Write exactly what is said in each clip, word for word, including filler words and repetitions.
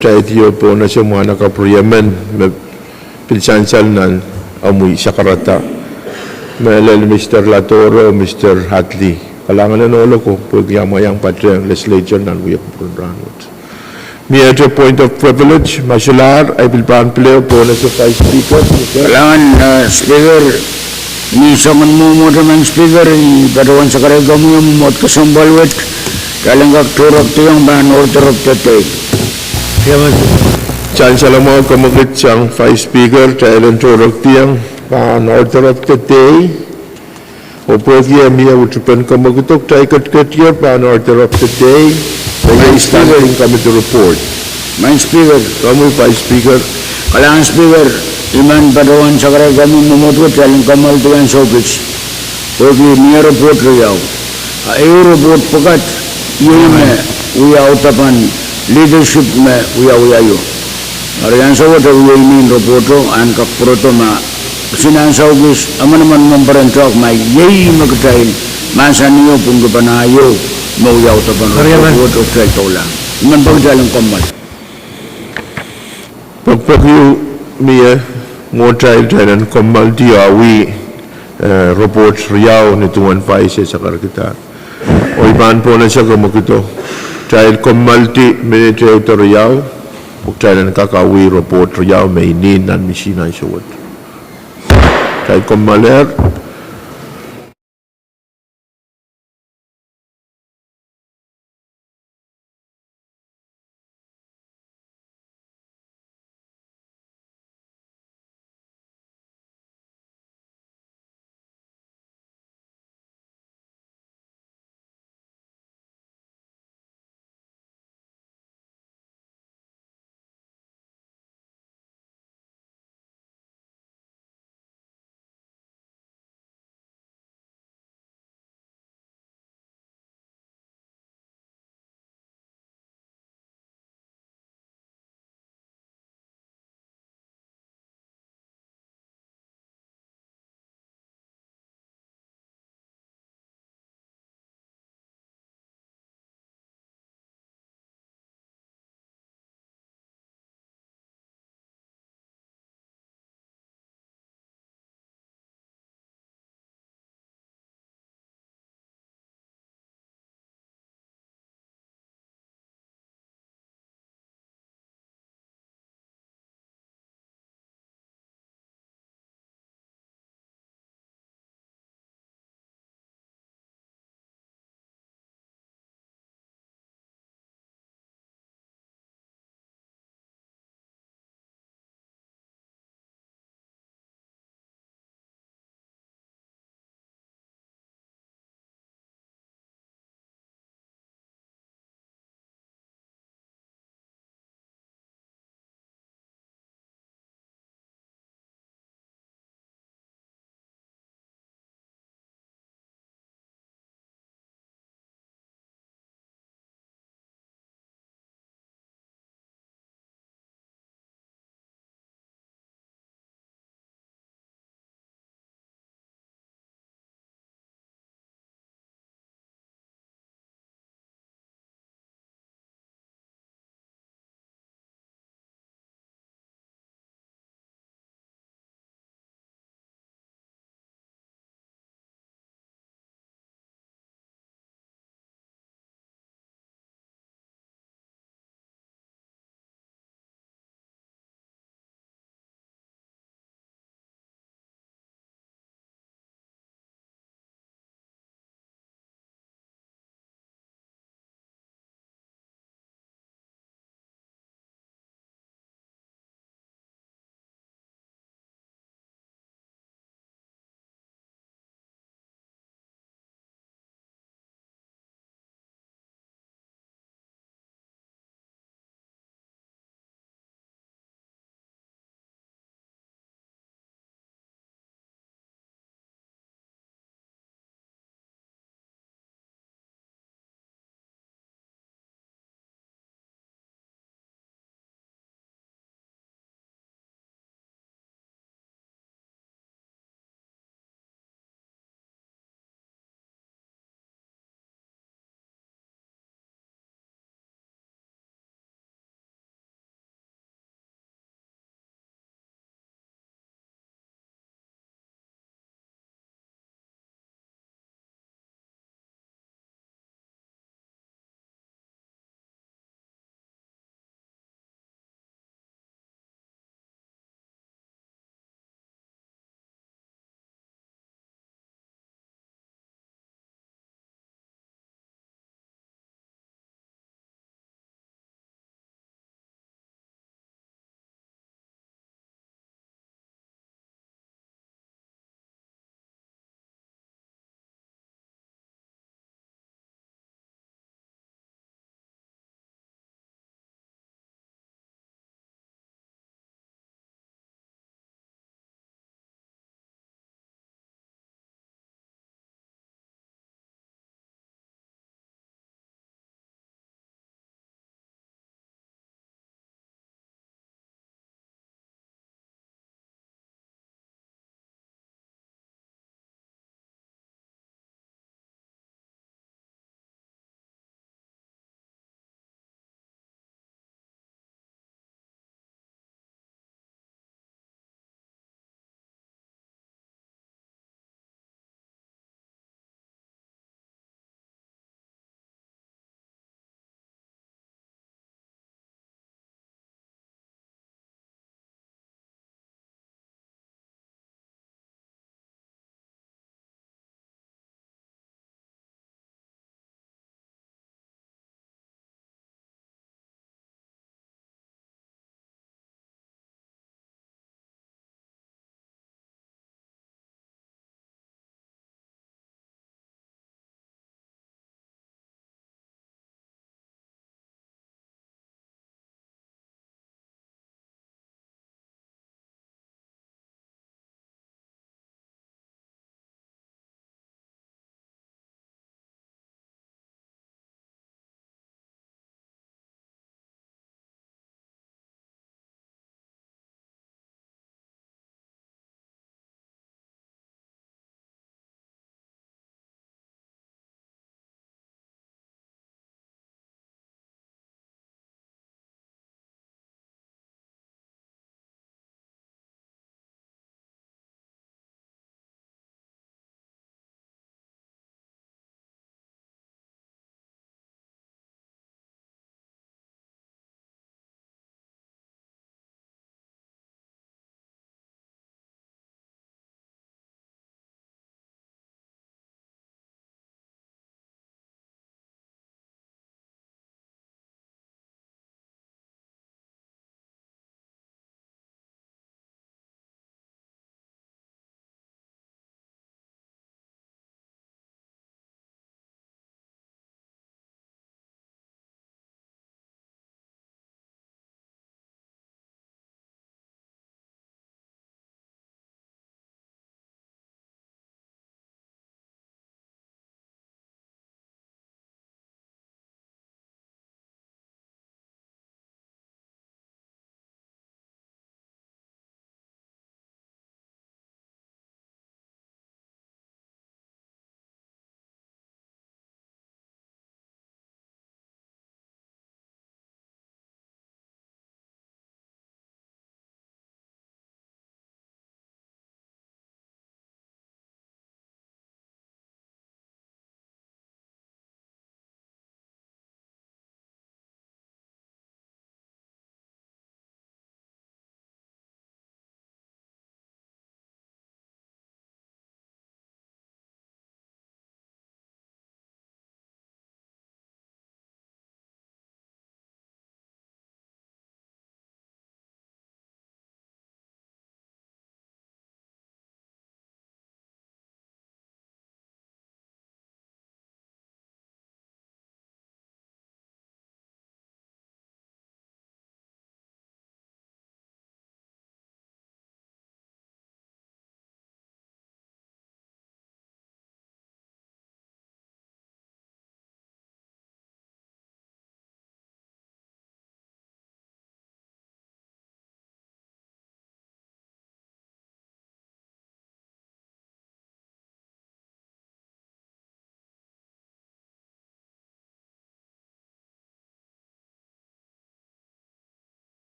Taitio Pohnese mwahnakapw riemen me pil sansal nan omwi sakarada. Mehlel Mister Ladoro, Mister Hadley. Kalahngan en ohloko, pwehki amwail iang patehng legislature nan wiepen rahn wet. Miehte point of privilege, ma solahr, I pil pahn pil ehu Pohnese Vice Speaker. Kalahngan, eh, Speaker, ni soangen mwomwohte Madam Speaker, I patohwan sakarada komwi oh mwomwohd kesempwal wet, kitail en kak tohrohrdiong pahn order of the day. Sansal mwahu, kemwekid sang Vice Speaker, kitail en tohrohrdiong pahn order of the day. Oh pwehki mie wutipen kemwekido, kitail ketiket ie pahn order of the day, Madam Speaker. Standing Committee report. Madam Speaker. Komwi Vice Speaker. Kalahngan Speaker, I men patohwan sakarada komwi mwomwohd wet, kitail en kommoaldi ansou kis. Pwehki mie report riau. A ehu report pwukat, iei me wiawi dipan leadership me wiawi aio. Eri ansou wet e wia inen reporto, en kak pwurodo ma kisin ansou kis, emenemen member en tok ma iei me kitail mahsanihong pwungki pahn aio me wiawi dipan reporto kitail doula. I men peki kitail en kommoal. Pekpeki mie mwohtail, kitail en kommoaldi awi, eh, report riau ni duwen Vice e sakarkihda. Oh I pahn Pohnese kemwekido, kitail kommoaldi minit ehu de riau, pwe kitail en kak awi report riau me inin nan misin ansou wet. Kitail kommoalehr.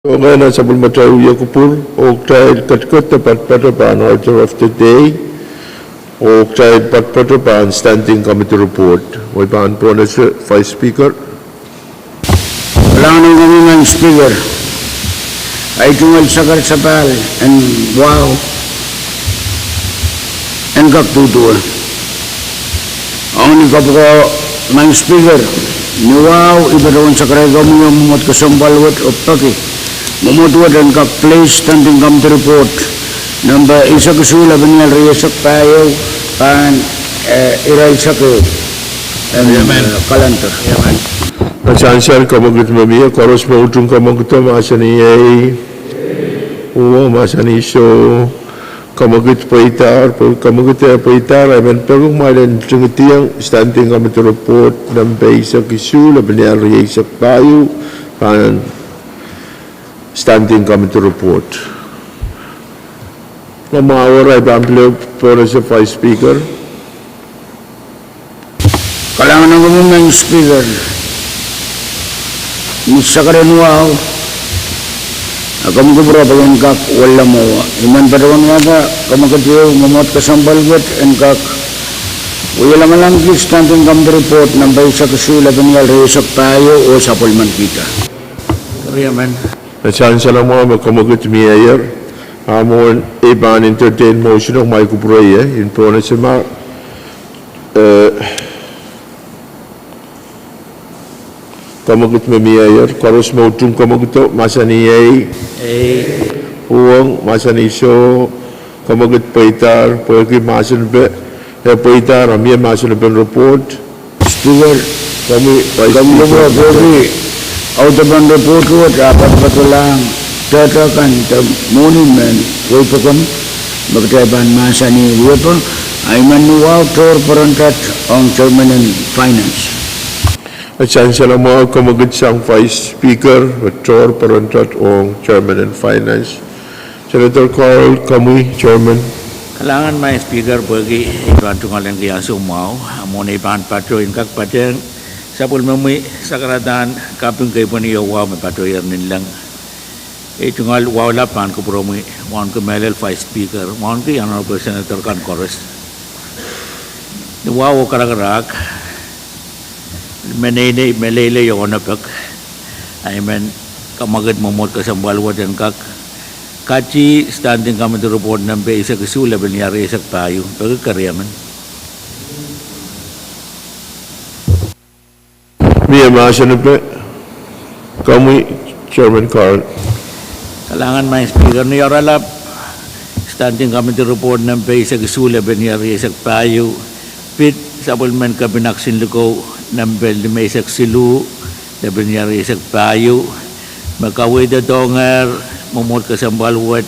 Ong nan sapwellimatail wia kupwur, oh kitail ketiket de patpato pahn order of the day, oh kitail patpato pahn standing committee report. Oh I pahn pohnese Vice Speaker. Kalahngan ong komwi Madam Speaker. Ei tungoal sakar sapahl en wahu en kak duduwe. Ong ni kapoko Madam Speaker, ni wahu I patohwan sakaraikomwi ong mwomwohd kesempwal wet oh peki mwomwohd wet en kak place standing committee report nempe eisek isuh lepin ial rieisek pahieu pahn, eh, irail seke en, eh, calendar. Amen. Sansal, kamwekid me mie, koaros me utung kamwekid mahsanih ei. Uhwong mahsanih soh. Kamwekid pweidahr, pwe kamwekid eh pweidahr, I men peki kumwail en ntingdiong standing committee report nempe eisek isuh lepin ial rieisek pahieu pahn standing committee report. Mwahu wet, I pahn pil pohnese Vice Speaker. Kalahngan ong komwi Madam Speaker. Ni sakar en wahu, a komw kupwure pwe ken kak wella mwowe. I men patohwan wahda kamwekid ehu mwomwohd kesempwal wet en kak wialamalahngki standing committee report nempe eisek isuh lepin ial rieisek pahieu oh sapwellimanikihda. Sansal, mwahu me kamwekid mieier, a mwohn I pahn entertain motion ong kumwail kupwure ie, I pohnese ma, eh, kamwekid me mieier, koaros me utung kamwekido mahsanih ei. Uhwong mahsanih soh. Kamwekid pweidahr, pwehki mahsen pe, eh, pweidahr, a mie mahsen pen report. Speaker, komwi Vice Speaker, pwehki audepen report wet a patopatolahng data kan de mwohni mehn wei pokon me kitail pahn mahsanih wiepe, a I men ni wahu tohr pwarandot ong Chairman en Finance. Sansal, mwahu, kamwekid sang Vice Speaker, me tohr pwarandot ong Chairman en Finance. Senator Carl, komwi Chairman. Kalahngan Madam Speaker pwehki I pahn tungoal en kihong soumwahu, a mwohn I pahn patoh en kak patehng sapwellimomwi sakaradahn kaping keipweni oh wahu me patohier ninleng. I tungoal wahu lap pahn kupwuromwi, wauneki mehlel Vice Speaker, wauneki Honorable Senator kan koaros. Ni wahu oh karakarahk, me inenei, meleilei oh onopek, a I men kamwekid mwomwohd kesempwal wet en kak kati standing committee report nempe eisek isuh lepin ial rieisek pahieu, peki keriemen. Mie mahsen pe, komwi Chairman Carl. Kalahngan Madam Speaker, ni oaralap standing committee report nempe eisek isuh lepin ial rieisek pahieu, pid sapwellimen kepina kisin likou nempe limeisek siluh lepin ial rieisek pahieu, me kaweid dohngehr mwomwohd kesempwal wet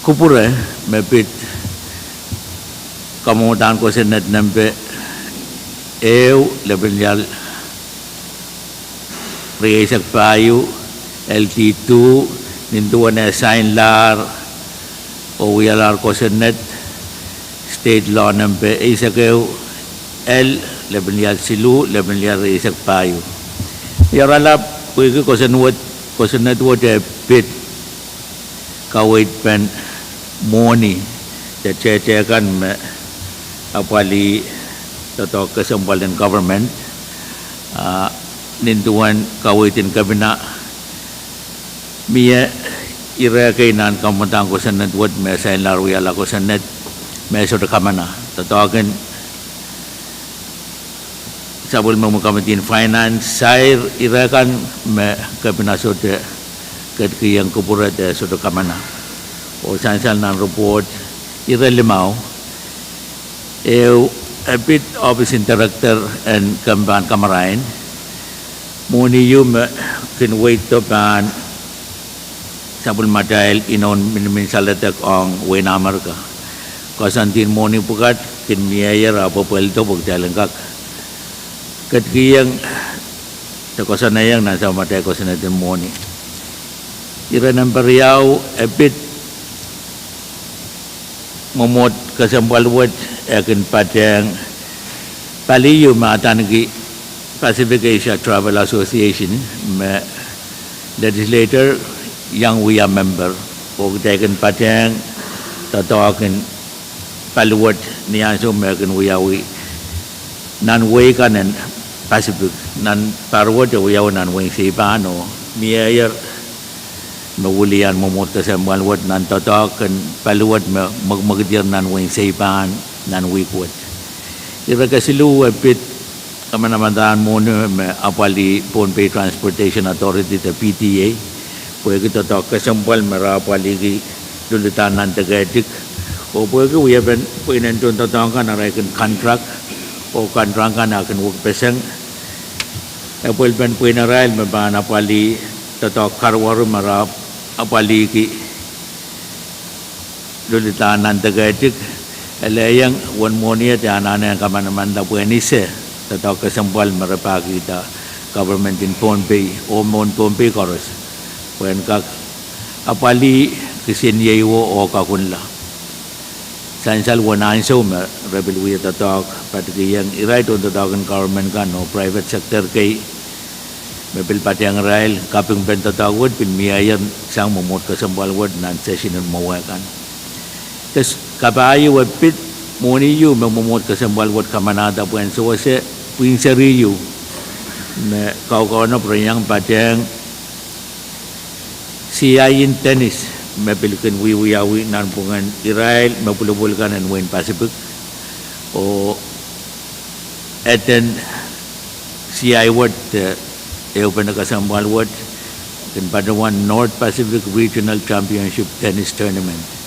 kupwure me pid kamwadahn kosonned nempe ehu lepin ial rieisek pahieu, L D two, nin duwen eh sainlahr oh wialahr kosonned, state law nempe eisek ehu, L lepin ial siluh lepin ial rieisek pahieu. Ni oaralap, pwehki kosonned wet, kosonned wet eh pid kaweid pen mwohni de tehte kan me apwalih doadoahk kesempwal en government, a nin duwen kaweid en kepina, mie ire kei nan kamwadahn kosonned wet me sainlahr wialahr kosonned me sohte kamana, doadoahk en sapwellimomwi committee en Finance, sair ire kan me kepina sohte ketikihong kupwure de sohte kamana. Oh sansal nan report ire limau, ehu, e pid ohpis en director en kempen kamarain, mwohni ehu me kin weiddo pahn sapwellimatail inoun miniminsaledek ong wehin Amerika. Koasoandi en mwohni pwukat kin mieier a pwepweldo pwe kitail en kak ketikihong de koasoanehiong nan sapwellimatail kosonned en mwohni. Ire nempe riau, e pid mwomwohd kesempwal wet e kin patehng pali ehu me adaneki Pacific Asia Travel Association me Legislator iang wia member, oh kitail kin patehng doadoahk en paliwet ni ansou me e kin wiawi nan wehi kan en Pacific. Nan pahr wet e wiawi nan wehin Seipan, oh mieier me wilian mwomwohd kesempwal wet nan doadoahk en paliwet me mwekimwekidier nan wehin Seipan nan wihk wet. Ire kesiluh e pid kamanamandan mwohni me apwalih Pohnpei Transportation Authority de P T A, pwehki doadoahk kesempwal me re apwalihki luludahn nan deke etik, oh pwehki wiepen pweinen tohndoadoahk kan arail kin contract, oh contract kan ah kin wekpeseng epwelpen pwein arail me pahn apwalih doadoahk karuwaru me re apwalihki luludahn nan deke etik. Ele iang wen mwohni e anahne kamanamanla pwehn ise doadoahk kesempwal me re pahkihda government en Pohnpei oh mwohn Pohnpei koaros, pwehn kak apwalih kisiniei wo oh kakunla. Sansal wen ansou me re pil wia doadoahk, patohwan irail tohndoadoahk en government kan oh private sector kei me pil patehng irail, kapingpen doadoahk wet pil mieier sang mwomwohd kesempwal wet nan session en mwowe kan. Kes kapai ieu e pid mwohni ieu me mwomwohd kesempwal wet kamanahda pwehn sewese pwihn seri ieu me kaukaunohp re iang patehng siain tenis me pil kin wiewiawi nanpwungen irail me pwulopwul kan en wehin Pacific, oh eden siai wet de ehupene kesempwal wet kin patohwan North Pacific Regional Championship Tennis Tournament.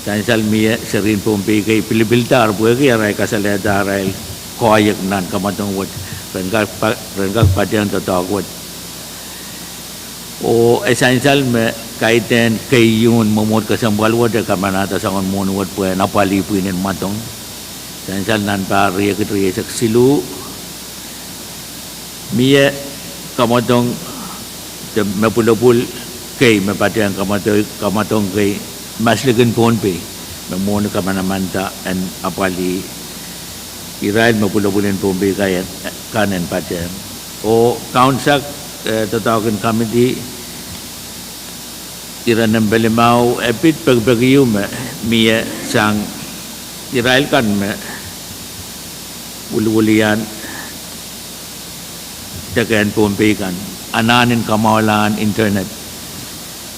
Sansal mie serihn Pohnpei kei pilipildahr pwehki arail kasalehda arail koahiek nan kamwadong wet, ren kak pa-, ren kak patehng doadoahk wet. Oh e sansal me kaidehn keieun mwomwohd kesempwal wet e kamanahda soangen mwohni wet pwehn apwalih pwihn en mwadong. Sansal nan pahr riekid rieisek siluh, mie kamwadong de me pwulopwul kei me patehng kamwadoi-, kamwadong kei maslikin Pohnpei me mwohni kamanamanda en apwalih irail me pwulopwul en Pohnpei kan en patehng. Oh kaunsak, eh, doadoahk en committee, ire nempe limau, e pid pekipeki ieu me mie sang irail kan me wiliwilian dekehn Pohnpei kan, anahn en kamwahulahn internet.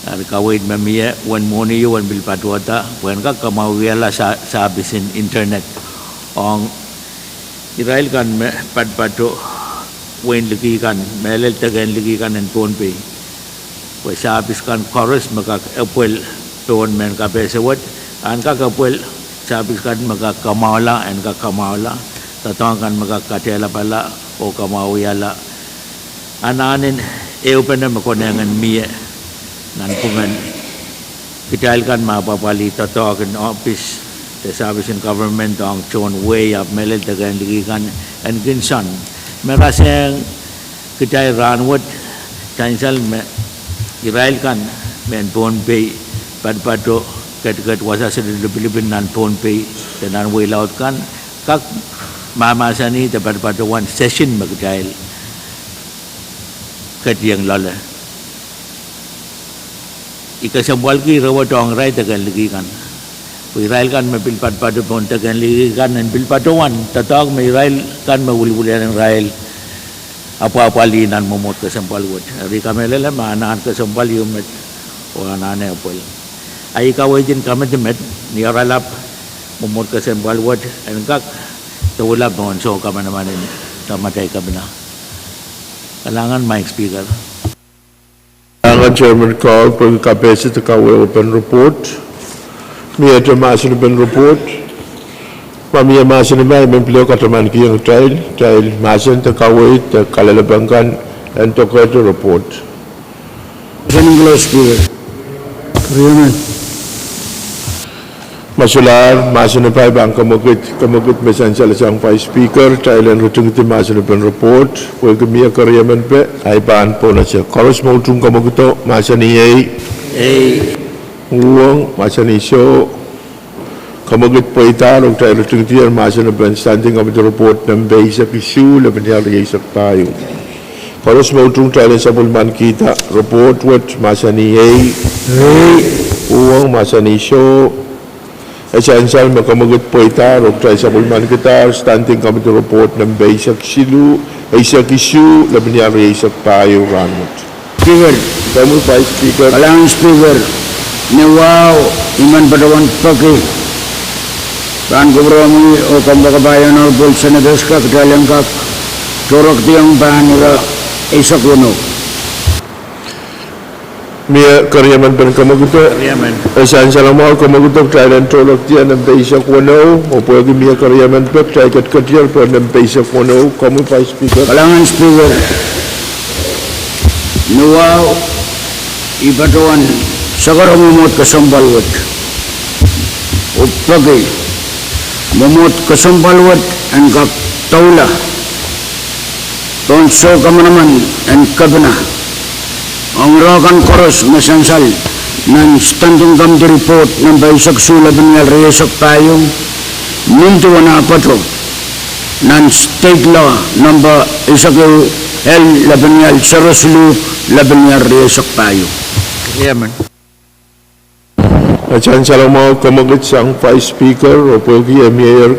Eri kaweid me mie wen mwohni ieu en pil patohda pwehn kak kamwahuiala sa-, sahpis en internet ong irail kan me patopato wehin liki kan, mehlel dekehn liki kan en Pohnpei, pwe sahpis kan koaros me kak epwel pohn mehn kapehse wet, en kak epwel, sahpis kan me kak kamwahula, en kak kamwahula, doadoahk kan me kak kadehlapala oh kamwahuiala. Anahn en ehupene me konehng en mie nanpwungen kitail kan me apwapwalih doadoahk en ohpis de sahpis en government ong tohn wehi ahpw mehlel dekehn liki kan en kin soan. Me rasehng kitail rahnwet, sansal me irail kan mehn Pohnpei patopato ketiket wasa seli lipilipil nan Pohnpei de nan wehi laud kan, kak mahmahsanih de patopato wan session me kitail ketieng loale. I kesempwalki ire wet ong irail dekehn liki kan. Pwe irail kan me pil patopato pohn dekehn liki kan en pil patohwan doadoahk me irail kan me wiliwilian irail apwapwalih nan mwomwohd kesempwal wet. Eri I kamehlele me anahn kesempwal ieu met oh anahne epwel. Ahi kaweid en committee met ni oaralap mwomwohd kesempwal wet en kak doula pohn soh kamanaman en Samatail Kepina. Kalahngan Madam Speaker. Kalahngan Chairman Carl pwehki kapehse de kaweid en report. Miehte mahsen en report? Ma mie mahsen, ma I men pil kataman kihong kitail, kitail mahsen de kaweid de kalelapak kan en dokedoke report. Madam Speaker. Riamen. Ma solahr mahsen pahn kemwekid, kemwekid me sansal sang Vice Speaker, kitail en ritingdi mahsen en report, pwehki mie keriemen pwe ahi pahn pohnese. Koaros me utung kemwekido, mahsanih ei. Ei. Uhwong, mahsanih soh. Kemwekid pweidahr oh kitail ritingdier mahsen en standing committee report nempe eisek isuh, lepin ial rieisek pahieu. Koaros me utung kitail en sapwellimanikihda report wet, mahsanih ei. Ei. Uhwong, mahsanih soh. E sansal me kamwekid pweidahr oh kitail sapwellimanikihdahr Standing Committee Report nempe eisek siluh, eisek isuh, lepin ial rieisek pahieu rahn wet. Speaker. Komwi Vice Speaker. Kalahngan Speaker, ni wahu I men patohwan peki pahn kupwuromwi oh kompoakepahi Honourable Senators ka kitail en kak tohrohrkihdiong pahn ire eisek weneu. Mie keriemen pen kamwekid. E sansal mwahu kamwekid kitail en tohrohrkihdiong nempe eisek weneu, oh pwehki mie keriemen pek kitail ketiketier pohn nempe eisek weneu. Komwi Vice Speaker. Kalahngan Speaker, ni wahu I patohwan sakara mwomwohd kesempwal wet oh peki mwomwohd kesempwal wet en kak doula pohn soukamanaman en kepina ong ire kan koaros me sansal nan Standing Committee Report nempe eisek isuh, lepin ial rieisek pahieu, nin duwen ah patoh nan State Law nempe eisek ehu L, lepin ial sero siluh, lepin ial rieisek pahieu. E sansal mwahu kamwekid sang Vice Speaker, oh pwehki e mieier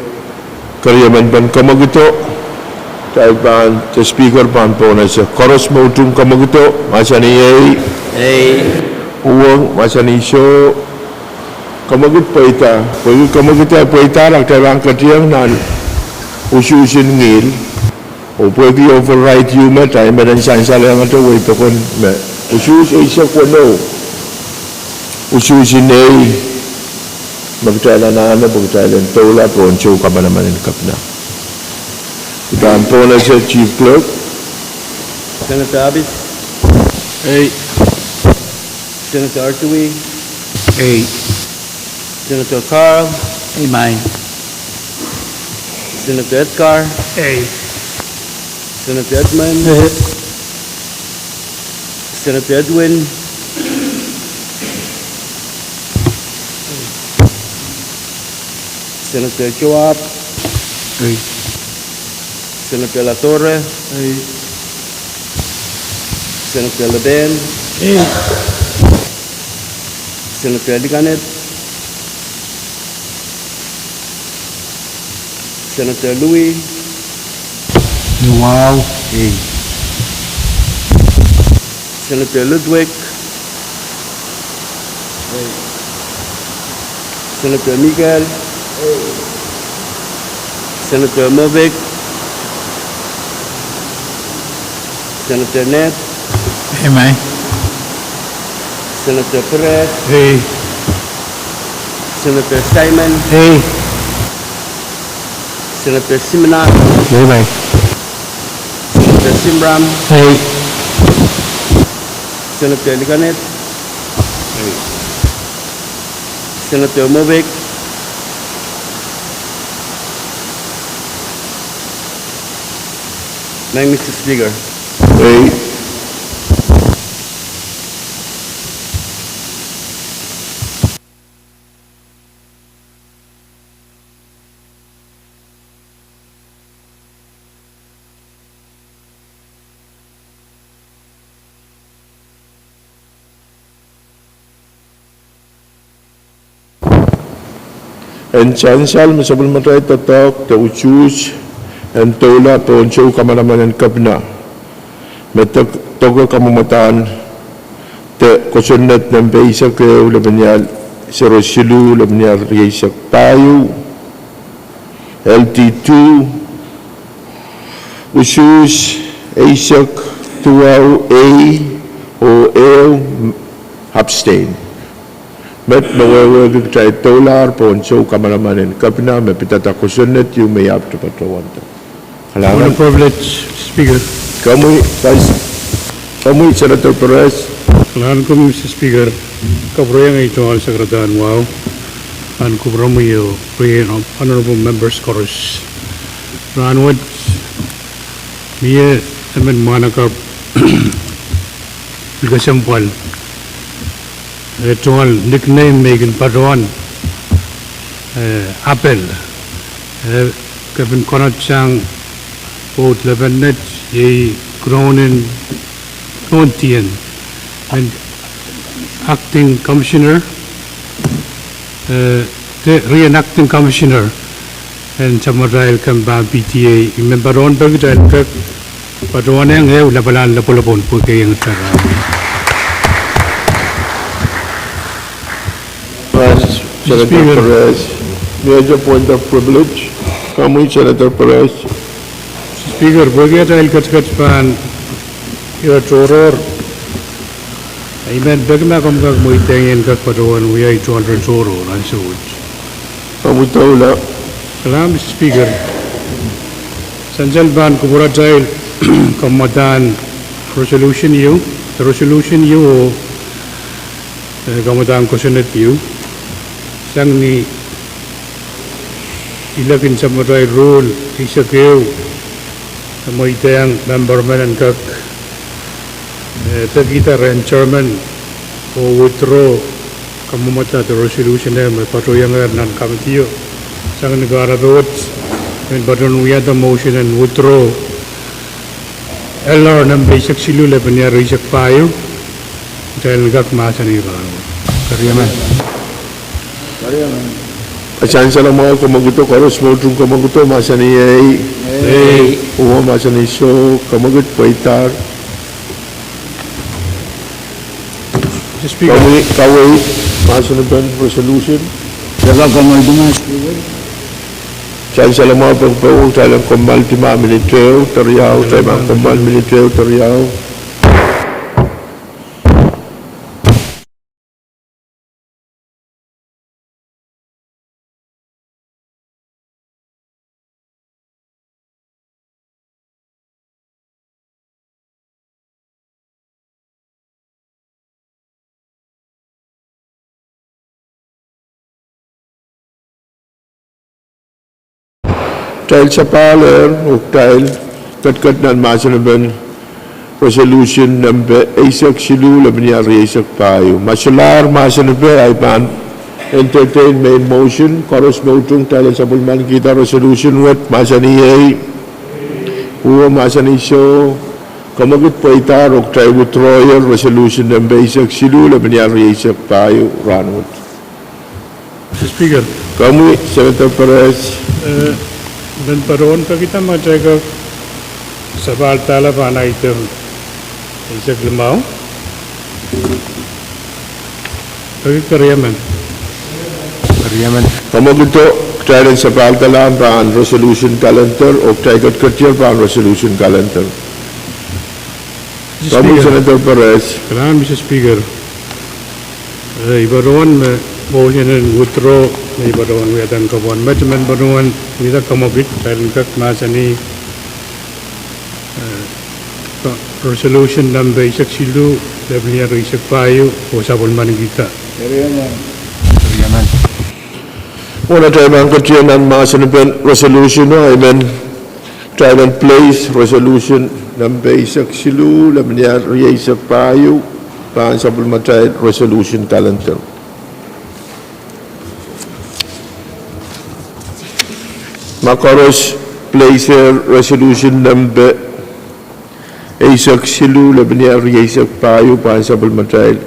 keriemen pen kamwekido, kitail pahn, the Speaker pahn pohnese. Koaros me utung kamwekido, mahsanih ei. Ei. Uhwong, mahsanih soh. Kamwekid pweida, pwehki kamwekid pweidahr, a kitail pahn ketieng nan usuhs en ngihl. Oh pwehki override ieu met, a I men en sansal ehngete wei pokon me usuhs eisek weneu, usuhs en ei, me kitail anahne pwe kitail en doula pohn soukamanaman en kepina. I pahn pohnese Chief Clerk. Senator Abis. Ei. Senator Artui. Ei. Senator Carl. Ei, mai. Senator Edgar. Ei. Senator Edmund. Ei. Senator Edwin. Senator Joab. Ei. Senator Latore. Ei. Senator Leben. Ei. Senator Likanet. Senator Louis. Wow. Ei. Senator Ludwig. Ei. Senator Miguel. Ei. Senator Movic. Senator Ned. Ei, mai. Senator Perez. Ei. Senator Simon. Ei. Senator Simina. Ei, mai. Senator Simram. Ei. Senator Likanet. Ei. Senator Movic. Maing Mister Speaker. Ei. En sansal me sapwellimatail doadoahk de usuhs en doula pohn soukamanaman en kepina, me dok-, doke kamwomwdahn de kosonned nempe eisek ehu, lepin ial sero siluh, lepin ial rieisek pahieu, L D two, usuhs eisek duwau A oh ehu, abstain. Met me wehwehki kitail doulahr pohn soukamanaman en kepina me pidada kosonned ieu me I ahpwete patohwanda. Kalahngan. What a privilege, Speaker. Komwi Vice, komwi Senator Perez. Kalahngan komwi Mister Speaker, kapwurehiong ei tungoal sakaradahn wahu, ahn kupwuromwi oh riei honorable members koaros. Rahnwet mie emen mwahnakapw kesempwal, eh, tungoal nickname me I kin patohwan, eh, apel, eh, kepin konotsang pwoud lepennet, iei Ronen, Rontien, en acting commissioner, eh, de, ren acting commissioner en samatail kempa P T A, I men patohwan peki kitail kak patohwanehng ehu lapalahn lopwolopwon pwehki iang tara. Senator Perez, mie point of privilege. Komwi Senator Perez. Speaker, pwehki atail ketiket pahn ire tohrohr, I men peki ma komw kak mweidehng I en kak patohwan wia itohn re tohrohr ansou wet. Komwi doula. Kalahngan Mister Speaker. Sansal pahn kupwuratail kamwadahn resolution ieu, resolution ieu oh eh, kamwadahn kosonned ieu. Sang ni ilek en samatail rule eisek ehu, e mweidehng member men en kak, eh, pekihda rehn chairman oh withdraw kamwomwada de resolution me patohiengehr nan committee o. Sang ni kahrepe wet, I men patohwan wiahda motion en withdraw L R nempe eisek siluh, lepin eisek pahieu. Kitail en kak mahsanih rahnwet. Kariaman. Sansal mwahu, kamwekid koaros, moutung kamwekid, mahsanih ei. Ei. Uhwong, mahsanih soh, kamwekid pweidahr. Mister Speaker. Komwi kaweid mahsen en resolution. Kalahngan Mister Speaker. Sansal mwahu, pekipek, kitail en kommoal di ma minit ehu de riau, kitail en kommoal minit ehu de riau. Kitail sapahl ehr oh kitail ketiket nan mahsen en resolution nempe eisek siluh, lepin eisek pahieu. Ma solahr mahsen en, I pahn entertain main motion. Koaros moutung, kitail en sapwellimanikihda resolution wet, mahsanih ei. Uhwong, mahsanih soh, kamwekid pweidahr oh kitail withdraw resolution nempe eisek siluh, lepin eisek pahieu rahnwet. Mister Speaker. Komwi Senator Perez. Eh, I men patohwan pekihda ma kitail kak sapahl dahla pahn item eisek limau. Peki kariaman. Kariaman. Komwekid, kitail en sapahl dahla pahn resolution calendar oh kitail ketiketier pahn resolution calendar. Mister Speaker. Senator Perez. Kalahngan Mister Speaker. Eh, I patohwan me motion en withdraw me I patohwan wiahda nan kapwuan met, I men patohwan wiahda kamwekid, kitail en kak mahsanih, eh, resolution nempe eisek siluh, lepin eisek pahieu, oh sapwellimanikihda. Kariaman. Mwohn atail pahn ketikihong nan mahsen en resolution o, I men kitail en place resolution nempe eisek siluh, lepin eisek pahieu, pahn sapwellimatail resolution calendar. Ma koaros place resolution nempe eisek siluh, lepin eisek pahieu, pahn sapwellimatail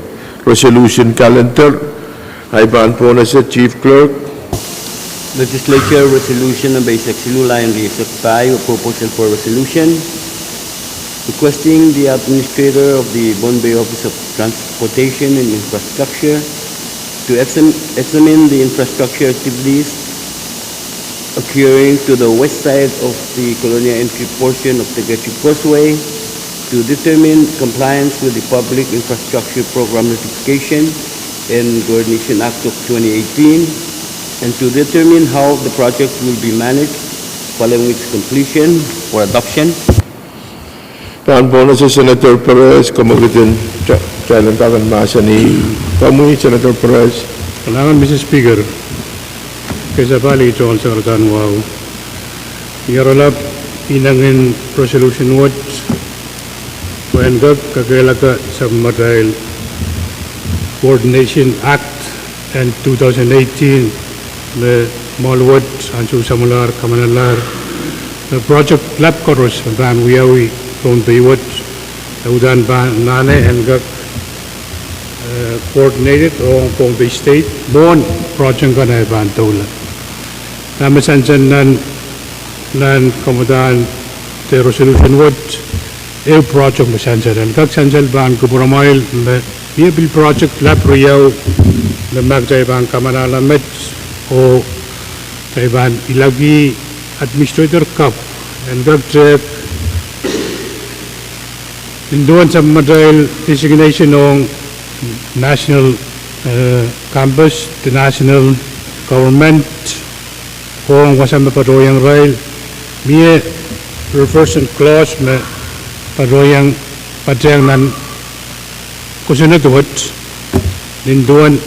resolution calendar. I pahn pohnese Chief Clerk. Legislature Resolution nempe eisek siluh, lain eisek pahieu, a proposal for resolution requesting the Administrator of the Pohnpei Office of Transportation and Infrastructure to exam-, examine the infrastructure activities occurring to the west side of the Kolonia entry portion of the Tekechu Causeway to determine compliance with the Public Infrastructure Program notification and Coordination Act of twenty eighteen, and to determine how the project will be managed following its completion for adoption. Pahn pohnese Senator Perez, komwekid en ta-, kitail en kak mahsanih. Komwi Senator Perez. Kalahngan Mister Speaker. Kei sapahl itohn saradan wahu. Iei oaralap ineng en resolution wet, pwehn kak kakehlaka sapwellimatail Coordination Act en two thousand eighteen, me mwoal wet ansou samwalahr, kamanalahr, me project lap koaros me pahn wiawi Pohnpei wet, e uhdahn pahn anahne en kak, eh, coordinated ong Pohnpei State mwohn project kan eh pahn doula. Dahme sansal nan, nan kamwadahn de resolution wet, ehu project me sansal en kak sansal pahn kupwuramwail me mie pil project lap riau me ma kitail pahn kamanahla met oh kitail pahn ilaki administrator kapw en kak tehk nin duwen sapwmatail designation ong national, eh, campus, the national government, ong wasa me patohiong irail, mie reversion clause me patohiong, patehng nan kosonned wet, nin duwen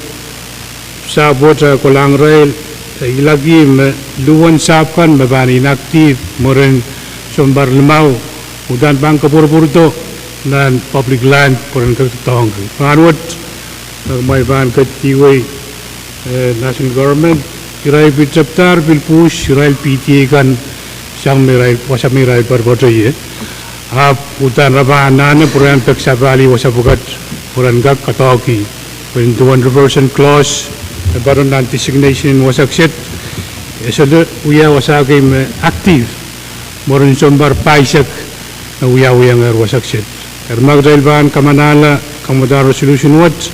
sahpw wet eh kolahng irail, eh, ilaki me luhwen sahpw kan me pahn inactive mwurin sounpar limau, uhdahn pahn kapwurpwurdo nan public land pwe ren kak doadoahngki. Rahnwet, eh, ma I pahn ketikihwei, eh, national government, irail pil tepdahr pil pwuhs, irail P T A kan, sang me irail, wasa me irail poatopoat ie. Ahpw uhdahn re pahn anahne pwe ren pek sapahlih wasa pwukat pwe ren kak doadoahngki. Pwe nin duwen reversion clause me patohwan nan designation en wasa kiset, e sohte wia wasa kei me active mwurin sounpar pahisek me wiawihongehr wasa kiset. Eri ma kitail pahn kamanahla kamwadahn resolution wet,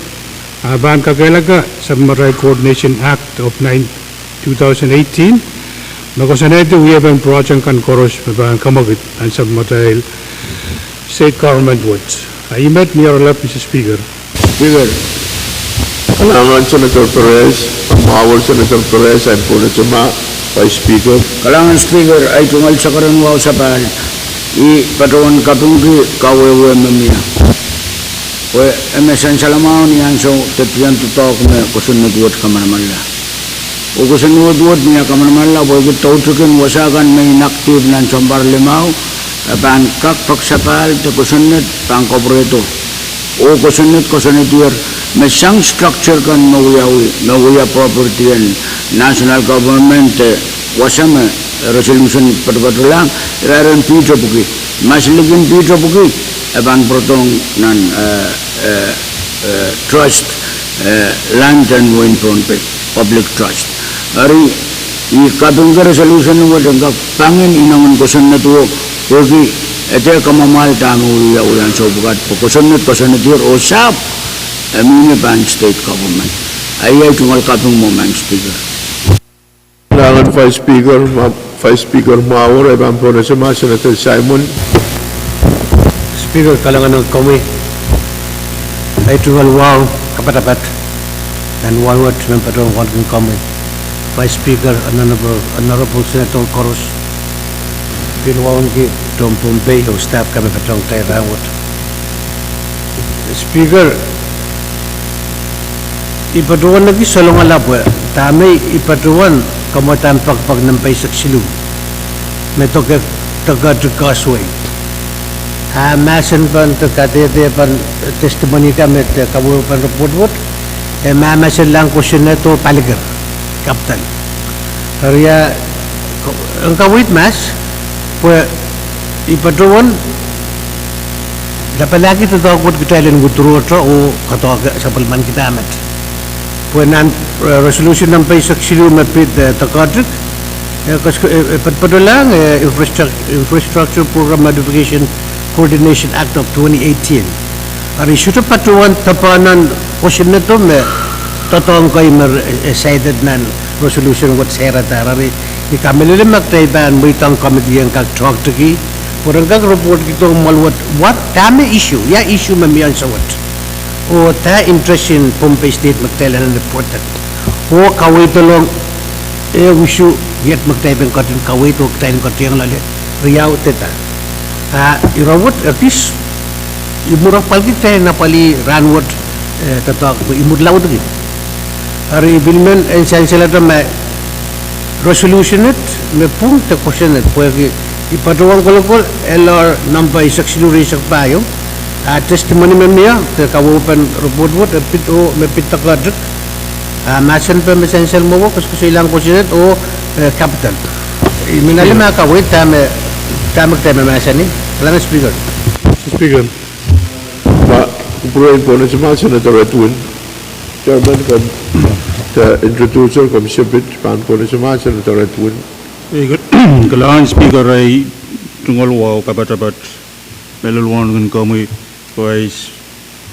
a pahn kakehlaka sapwmatail Coordination Act of nine, two thousand eighteen, me koasoanehdi wiepen project kan koaros me pahn kamwekid nan sapwmatail state government wet. A I met ni oaralap, Mister Speaker? Speaker, kalahngan Senator Perez, mwahu Senator Perez, ahi pwohn ehu ma, Vice Speaker. Kalahngan Speaker, ahi tungoal sakaren wahu sapahl, I patohwan kapingki kawehwe me mie. Pwe e me sansalamwahu ni ansou de pwihn doadoahk me kosonned wet kamanamanla. Oh kosonned wet ni kamanamanla pwehki doutikin wasa kan me inactive nan sounpar limau, e pahn kak pek sapahl de kosonned pahn kapwurehdo. Oh kosonned koasoanehdier me sang structure kan me wiawi, me wia property en national government de wasa me resolution patopatolahng, irair en piht epwiki. Maslikin piht epwiki, e pahn pwurodohng nan, eh, eh, eh, trust, eh, land en wehin Pohnpei, public trust. Eri, I kapingki resolution wet en kak pangin inengen kosonnedo, pwehki e dehr kamwomwal dahme wiawi ansou pwukat, pwe kosonned koasoanehdier oh sahpw, e mihmi pahn state government. Ahi ahi tungoal kaping mwo, Madam Speaker. Kalahngan Vice Speaker, ma, Vice Speaker mwahu, ahi pahn pwohn ehu ma, Senator Simon. Speaker, kalahngan ong komwi. Ahi tungoal wahu kapatapat nan wahu wet me patohwan wauneki komwi, Vice Speaker, Honorable, Honorable Senator koaros, pil wauneki tohn Pohnpei oh staff kan me patohwan kitail rahnwet. Speaker, I patohwan ekis salongala pwe dahme I patohwan kamwadahn pakpak nempe eisek siluh me doke, dokedik koasoi, a mahsen pahn de kadehde pahn testimony kan me de kawehwe pahn report wet, e mahmahsenlahng kosonned oh paliker, capital. Eri, en kaweid mahs, pwe I patohwan lapalahki doadoahk wet kitail en withdraw-te oh kadoahke sapwellimankihda met. Pwe nan, eh, resolution nempe eisek siluh me pid, eh, dokedik, eh, kos-, eh, eh, patopatalahng, eh, infrastruc-, Infrastructure Program Modification Coordination Act of twenty eighteen. Eri I sohte patohwan depe nan kosonnedo me doadoahk kei me, eh, cited nan resolution wet sehradahr. Eri I kamehlele ma kitail pahn mweidohng committee en kak tohkidiki, pwe ren kak report kihdo mwoal wet, what, dahme issue, ia issue me mie ansou wet, oh dah interest en Pohnpei State me kitail anahne protect, oh kaweid along eh issue iet me kitail pahn ketin kaweid oh kitail en ketin loale, riau de dah. A ire wet ekis, I mwur apwalki kitail en apwalih rahnwet, eh, doadoahk pwe I mwur laudki. Eri I pil men en sansalada ma resolution et me pwung de kosonned pwehki I patohwan kolokol L R nempe eisek siluh rieisek pahieu, a testimony me mie de kawehwepen report wet e pid oh me pid dokedik, a mahsen pwe me sansal mwowe koasoakoasoilahng kosonned oh, eh, capital. I men ale ma kaweid dahme, dahme kitail me mahsanih. Kalahngan Speaker. Speaker. Ma, pwuroin pwonese ma Senator Edwin. Chairman, komw, de introducer, komw sipit pahn pwonese ma Senator Edwin. Ei, kal-, kalahngan Speaker, ei tungoal wahu kapatapat mehlel wauneki komwi, Vice,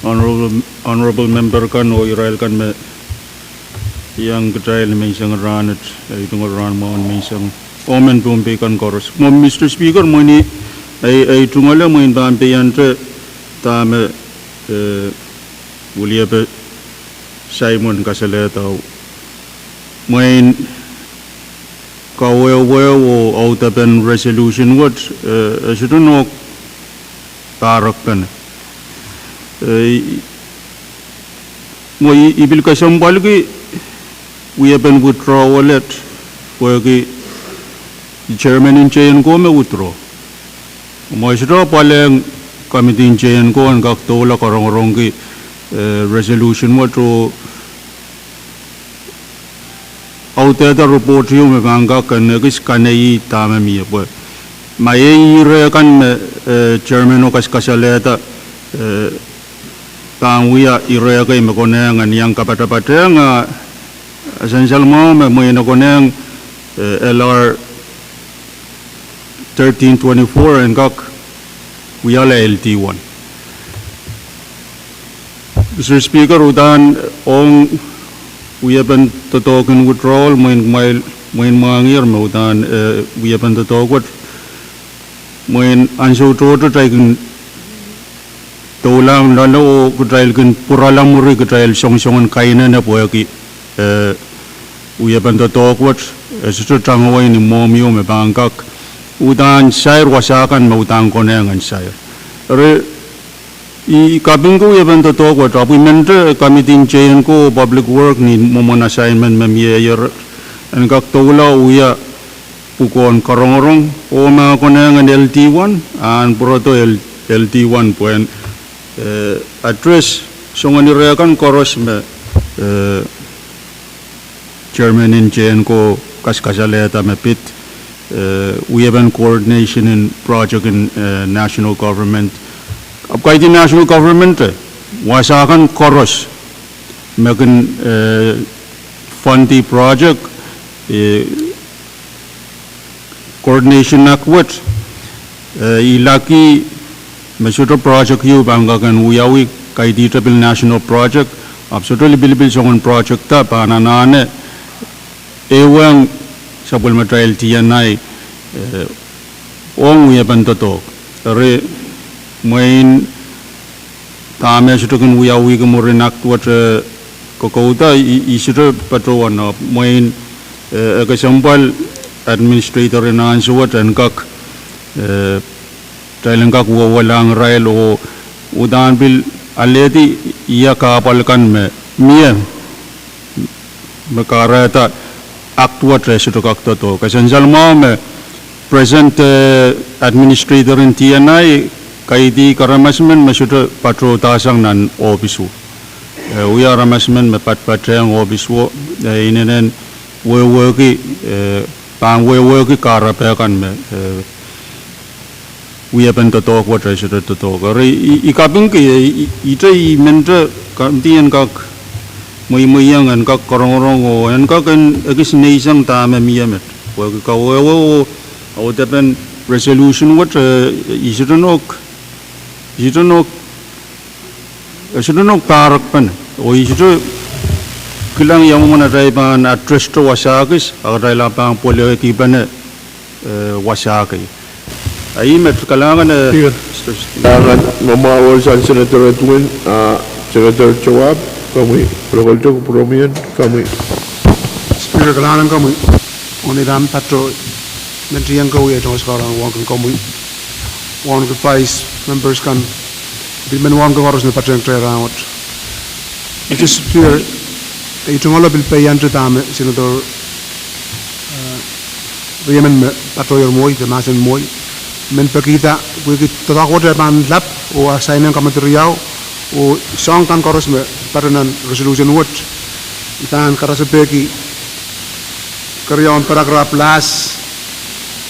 Honorable, Honorable Member kan oh irail kan me iang kitail menseng rahnwet, ei tungoal rahn mwahu menseng, oh mehn Pohnpei kan koaros. Mwo Mister Speaker, mwein ei, ei tungoal mwein pahn peiente dahme, eh, Willipe Simon kasalehda. Mwein kawehwe oh audepen resolution wet, eh, e sohte nohk pahrek pene. Eh, i-, mwo i-, i pil kesempwalki wiepen withdrawal et, pwehki chairman en J N ko me withdraw. Mwo e sohte pwalehng committee en J N ko en kak doula karongorongki, eh, resolution wet oh audehda report ieu me pahn kak en ekis kanehieng dahme mie pwe. Ma iei ire kan me, eh, chairman o kas-, kasalehda, eh, pahn wia ire kei me konehng en iang kapatapatehng, ah, sansal mwahu me mwein e konehng, eh, L R thirteen twenty-four en kak wiahla L T one. Mister Speaker, udahn ong wiepen doadoahk en withdrawal, mwein mwail, mwein mwahngier me udahn, eh, wiepen doadoahk wet, mwein ansou tohto kitail kin doulahng loale oh kitail kin pwurala mwuri kitail songosongen kainene pwehki, eh, wiepen doadoahk wet, eh, sohte tangawei ni mwomwio me pahn kak udahn sair wasa kan me udahn konehng en sair. Eri, i kapingki wiepen doadoahk wet, ahpw i mente committee en J N ko Public Work ni mwomwen assignment me mie ier, en kak doula wia pwukoahn karongorong, oh ma konehng en L T one, ahn pwurodo L-, L T one pwehn, eh, address soangen ire kan koaros me, eh, chairman en J N ko kas-, kasalehda me pid, eh, wiepen coordination en project en, eh, national government. Ahpw kaidehn national government, eh, wasa kan koaros me kin, eh, fund the project, eh, coordination act wet, eh, i laki me sohte project ieu pahn kak en wiawi, kaidehn te pil national project, ahpw sohte lipilipil soangen project da pahn anahne ehuong sapwellimatail T N I, eh, ong wiepen doadoahk. Eri mwein dahme sohte kin wiawihki mwurin act wet, eh, kokouda i, i sohte patohwan, ahpw mwein, eh, e kesempwal administrator en ansou wet en kak, eh, kitail en kak wehwehla irail oh udahn pil alehdi ia kahpwal kan me mie me kahrehda act wet e sohte kak doadoahk. Ke sansal mwahu me present, eh, administrator en T N I kaidehk aramas men me sohte patohdahsang nan ohpis wo. Eh, wia aramas men me patpatehng ohpis wo, eh, inenen wehwehki, eh, pahn wehwehki kahrepe kan me, eh, wiepen doadoahk wet e sohte doadoahk. Eri i, i kapingki, eh, i, i, ite i mente committee en kak mweimweiong en kak karongorong oh en kak en ekis neisang dahme mie met. Pwehki kawehwe oh audepen resolution wet, eh, i sohte nohk, i sohte nohk, eh, sohte nohk pahrek pene. Oh i sohte kilang ia mwomwen atail pahn address te wasa kis, a kitail ahpw pahn pwelehkipene, eh, wasa kei. A i met. Kalahngan, eh, Speaker. Kalahngan, ma mwahu sang Senator Edwin, ah, Senator Joab, komwi, Lokoltok, Pwuromien, komwi. Speaker, kalahngan komwi. Mwein I pahn patoh, mehn T N I ko, I tongoskala wauneki komwi, wauneki vice members kan, pil mehn wauneki koaros me patehng kitail rahnwet. Mister Speaker, I tungoal pil peiente dahme Senator, eh, riemen me patohier mwohdi, de mahsen mwohdi. Men pekihda, pwehki doadoahk wet e pahn lap, oh assignment committee riau, oh soahng kan koaros me patohwan nan resolution wet, I pahn karasepeki keriaun paragraph last,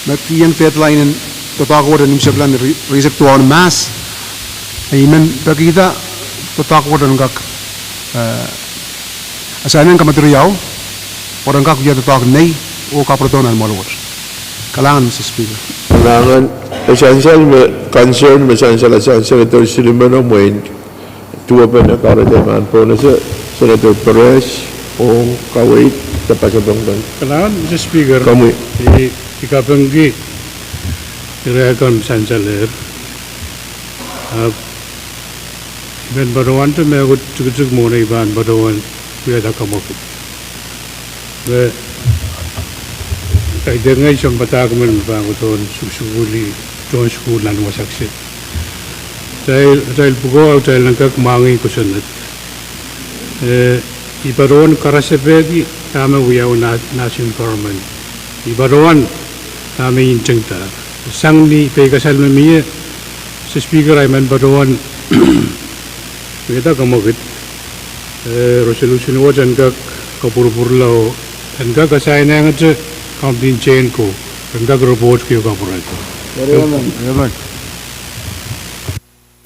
me kihong deadline en doadoahk wet en imwiseklahn ri-, rieisek duwau en mahs. I men pekihda doadoahk wet en kak, eh, asainen committee riau, pwe ren kak wia doadoahk nei oh kapwuredo nan mwoahl wet. Kalahngan, Mister Speaker. Kalahngan, e sansal me concern me sansal sang Senator Sillimeno mwein duwepen e kahrehda pahn pohnese, Senator Perez, ong kaweid de pasapeng kan. Kalahngan, Mister Speaker. Komwi. I, I kapingki irail kan me sansalehr. Ahpw I men patohwante mehkot tikitik mwohn ei pahn patohwan wiahda kamwakid. Me kaidehk ngehi sounpadahk men me pahn kohdohn sukusukuhl, tohn sukuhl nan wasa kiset. Atail, atail pwukoa, atail en kak mwahngih kosonned. Eh, I patohwan karasepehki dahme wiawi na-, nursing government. I patohwan dahme I ntingdahr. Sang ni peikasal me mie, Mister Speaker, I men patohwan wiahda kamwakid, eh, resolution wet en kak kapwurpwurla oh en kak asainengete committee en J and CO, en kak report ki oh kapwurehdo.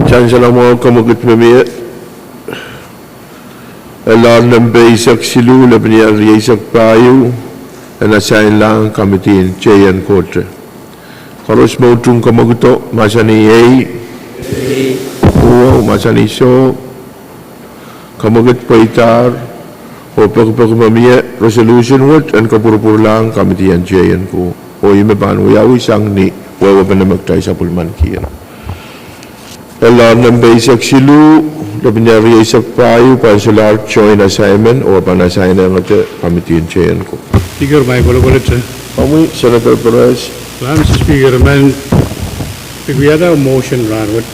Sansal mwahu, kamwakid me mie. Elahr nempe eisek siluh, lepin ial rieisek pahieu, en asainlahng committee en J and CO te. Koaros me utung kamwakido, mahsanih ei. Uwo, mahsanih soh. Kamwakid pweidahr, oh pekipeki me mie, resolution wet en kapwurpwurlahng committee en J and CO, oh ih me pahn wiawi sang ni wehwehpene me kitail sapwellimanikihla. Elahr nempe eisek siluh, lepin ial rieisek pahieu, pahn solahr joint assignment oh pahn asainengete committee en J and CO. Speaker, ma I kolokolete. Komwi, Senator Perez. Kalahngan, Mister Speaker, I men pil wiahda motion rahnwet.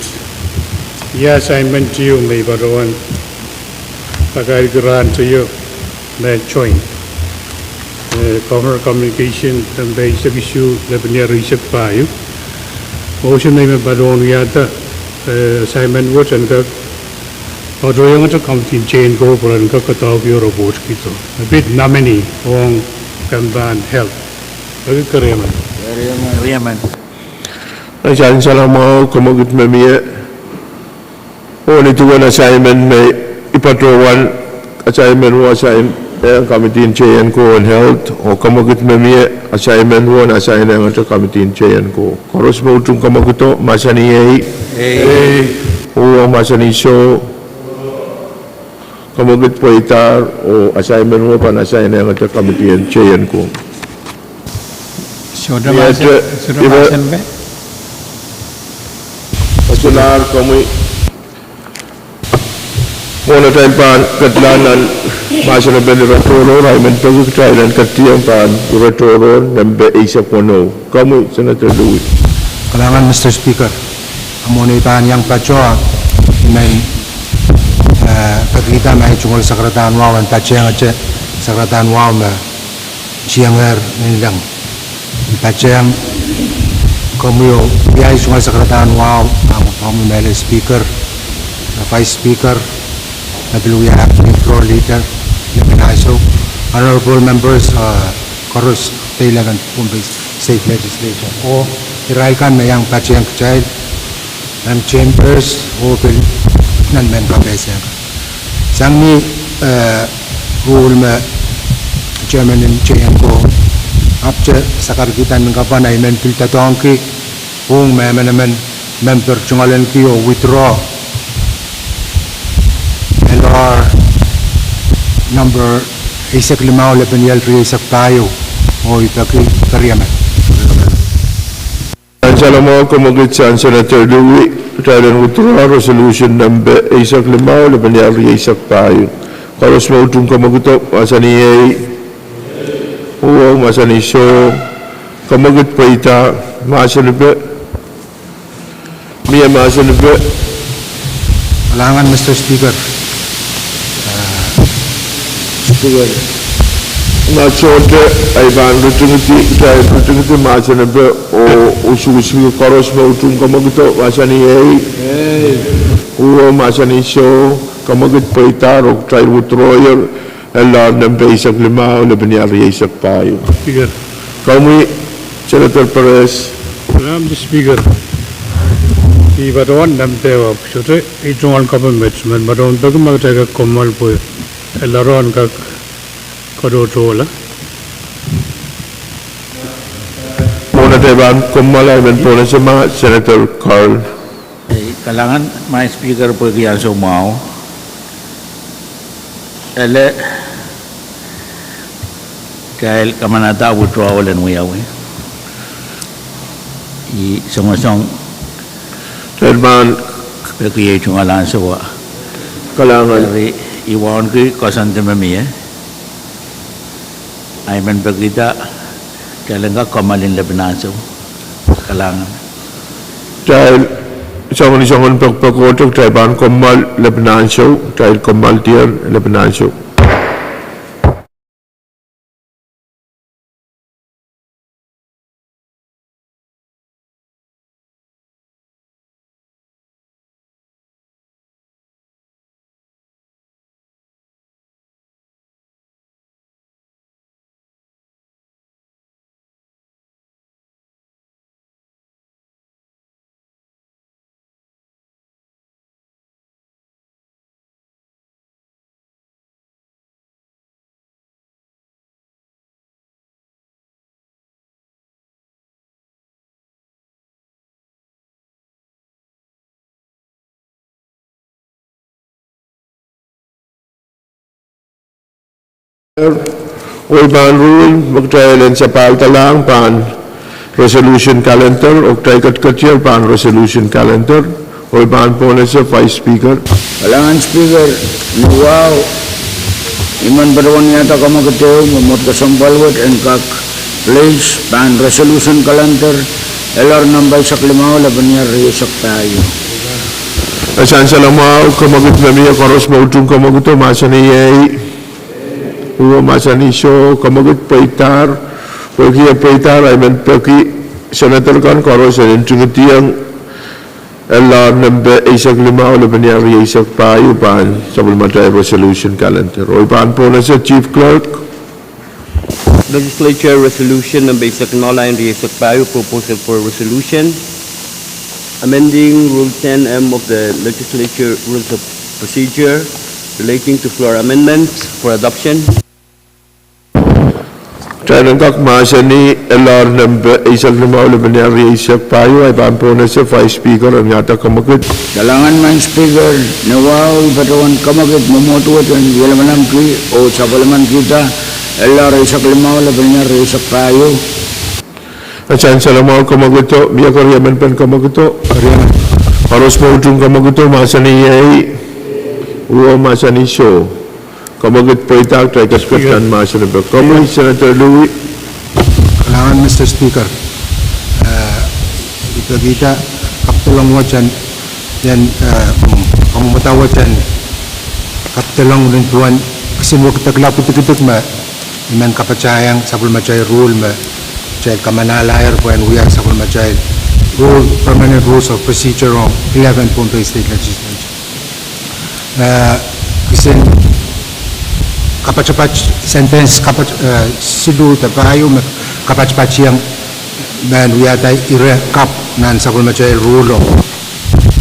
Ia assignment ieu me I patohwan pakairki rahn teio me joint. Eh, Governor communication nempe eisek isuh, lepin ial rieisek pahieu. Motion me I men patohwan wiahda, eh, assignment wet en kak patohwanohngete committee en J and CO pwe ren kak doadoahk oh report kihdo. Me pid nominee ong kempan health. Peki keriemen. Sansal mwahu, kamwakid me mie. Oh ni duwen assignment me I patohwan, assignment wo assign, eh, committee en J and CO en health, oh kamwakid me mie, assignment wo en asainengete committee en J and CO. Koaros me utung kamwakido, mahsanih ei. Uwo, mahsanih soh. Kamwakid pweidahr, oh assignment wo pahn asainengete committee en J and CO. Sohte mahsen, sohte mahsen peh. Solahr komwi. Mwohn atail pahn ketlahng nan mahsen en ire tohrohr, I men peki kitail en ketiong pahn ire tohrohr nempe eisek weneu. Komwi, Senator Louis. Kalahngan, Mister Speaker. A mwohn ei pahn iang patohwan, I men, eh, pekihda ma I tungoal sakaradahn wahu en patehngete, sakaradahn wahu me tiengehr nanleng. Patehng komwi oh wiahiong sakaradahn wahu, ah, komwi Madam Speaker, Vice Speaker, me pil wia Floor Leader, lepin ansou, honorable members, ah, koaros de eleven Pohnpei State Legislature, oh irail kan me iang patehng kitail nan chambers oh pil nan mehn kapehse. Sang ni, eh, rule me chairman en J and CO, ahpwte sakarkihda mehn kapwa, I men pil doadoahngki pwung me emenemen member tungoalenki oh withdraw. Elahr number eisek limau, lepin ial rieisek pahieu, oh I peki keriemen. Sansal mwahu, kamwakid sang Senator Louis, kitail en withdraw resolution nempe eisek limau, lepin ial rieisek pahieu. Koaros me utung kamwakido, mahsanih ei. Uwo, mahsanih soh. Kamwakid pweida, mahsenipe. Mie mahsenipe? Kalahngan, Mister Speaker. Ma sohte, I pahn ritingidi, I ritingidi mahsenipe oh usukusuki. Koaros me utung kamwakido, mahsanih ei. Uwo, mahsanih soh. Kamwakid pweida, oh kitail withdrawyer. Elahr nempe eisek limau, lepin ial rieisek pahieu. Komwi, Senator Perez. Madam Speaker, I patohwan nempe ahpw sohte I tungoal kaping met, I men patohwan peki ma kitail kak kommoal pwe e laro en kak katohtohla. Mwohn atail pahn kommoal, I men pohnese ma Senator Carl. Ei, kalahngan Madam Speaker pwehki ansou mwahu. Ele, kitail kamanada withdrawal en wiawi. I songosong. Kitail pahn peki ei tungoal ansowo. Kalahngan. Eri, I wauneki koasoandi me mie. I men pekihda kitail en kak kommoal ni lepin ansou. Kalahngan. Kitail soangen, soangen pekpek ohte, kitail pahn kommoal lepin ansou, kitail kommoal diar lepin ansou. Oh I pahn rule me kitail en sapahldahlahng pahn resolution calendar, oh kitail ketiketier pahn resolution calendar. Oh I pahn pohnese Vice Speaker. Kalahngan Speaker, ni wahu, I men patohwan wiahda kamwekid ehu me mwohd kesempwal wet en kak place pahn resolution calendar, elder nempe eisek limau, lepin iar rieisek pahieu. Ahsan salemwahu, kamwekid me mie koaros me utung kamwekido mahsanih ei, uwe mahsanih soh, kamwekid pweidahr. Pwehki e pweidahr, I men peki senator kan koaros en ntingihdiong elder nempe eisek limau, lepin iar rieisek pahieu pahn sapwellimatail resolution calendar. Oh I pahn pohnese Chief Clerk. Legislature Resolution nempe eisek nohla en rieisek pahieu, Proposal for Resolution amending Rule ten M of the Legislature Rules of Procedure relating to floor amendments for adoption. Kitail en kak mahsanih elder nempe eisek limau, lepin iar rieisek pahieu. I pahn pohnese Vice Speaker en wiahda kamwekid. Kalahngan Madam Speaker, ni wahu I patohwan kamwekid mwomwohd wet en wie lamalamki oh sapwellimanikihda elder eisek limau, lepin iar rieisek pahieu. Ahsan salemwahu, kamwekido, mie keriau emen pen kamwekido. Koaros me utung kamwekido mahsanih ei, uwe mahsanih soh. Kamwekid pweidahr, kitail ketiket kan mahsen en pek. Komwi Senator Louis. Kalahngan Mister Speaker, eh, I pekihda kapedolong wet en, en, eh, kamwomwada wet en kapedolong nin duwen kisin wekidekla pwidikidik me I men kapatahiong sapwellimatail rule me kitail kamanalahr pwehn wia sapwellimatail rule, permanent rules of procedure ong eleven Pohnpei State Legislature. Eh, kisin kapatapat, sentence kapat, eh, siluh de pahieu me kapatapationg mehn wiahda ire kapw nan sapwellimatail rule o.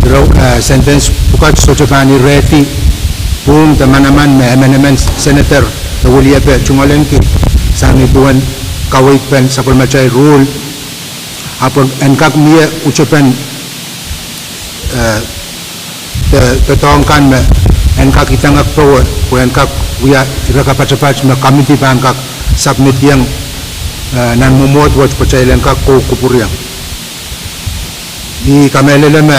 Ire, eh, sentence pwukat sohte pahn irehdi pwuhng de manaman me emenemen senator de weliepe tungoalenki sang ni duwen kaweid pen sapwellimatail rule. Ahpw en kak mie utepen, eh, de, de doadoahk kan me en kak idengek powe, pwe en kak wia ire kapatapat me committee pahn kak submitiong, eh, nan mwomwohd wet pwe kitail en kak kou kupwuriong. I kamehlele me,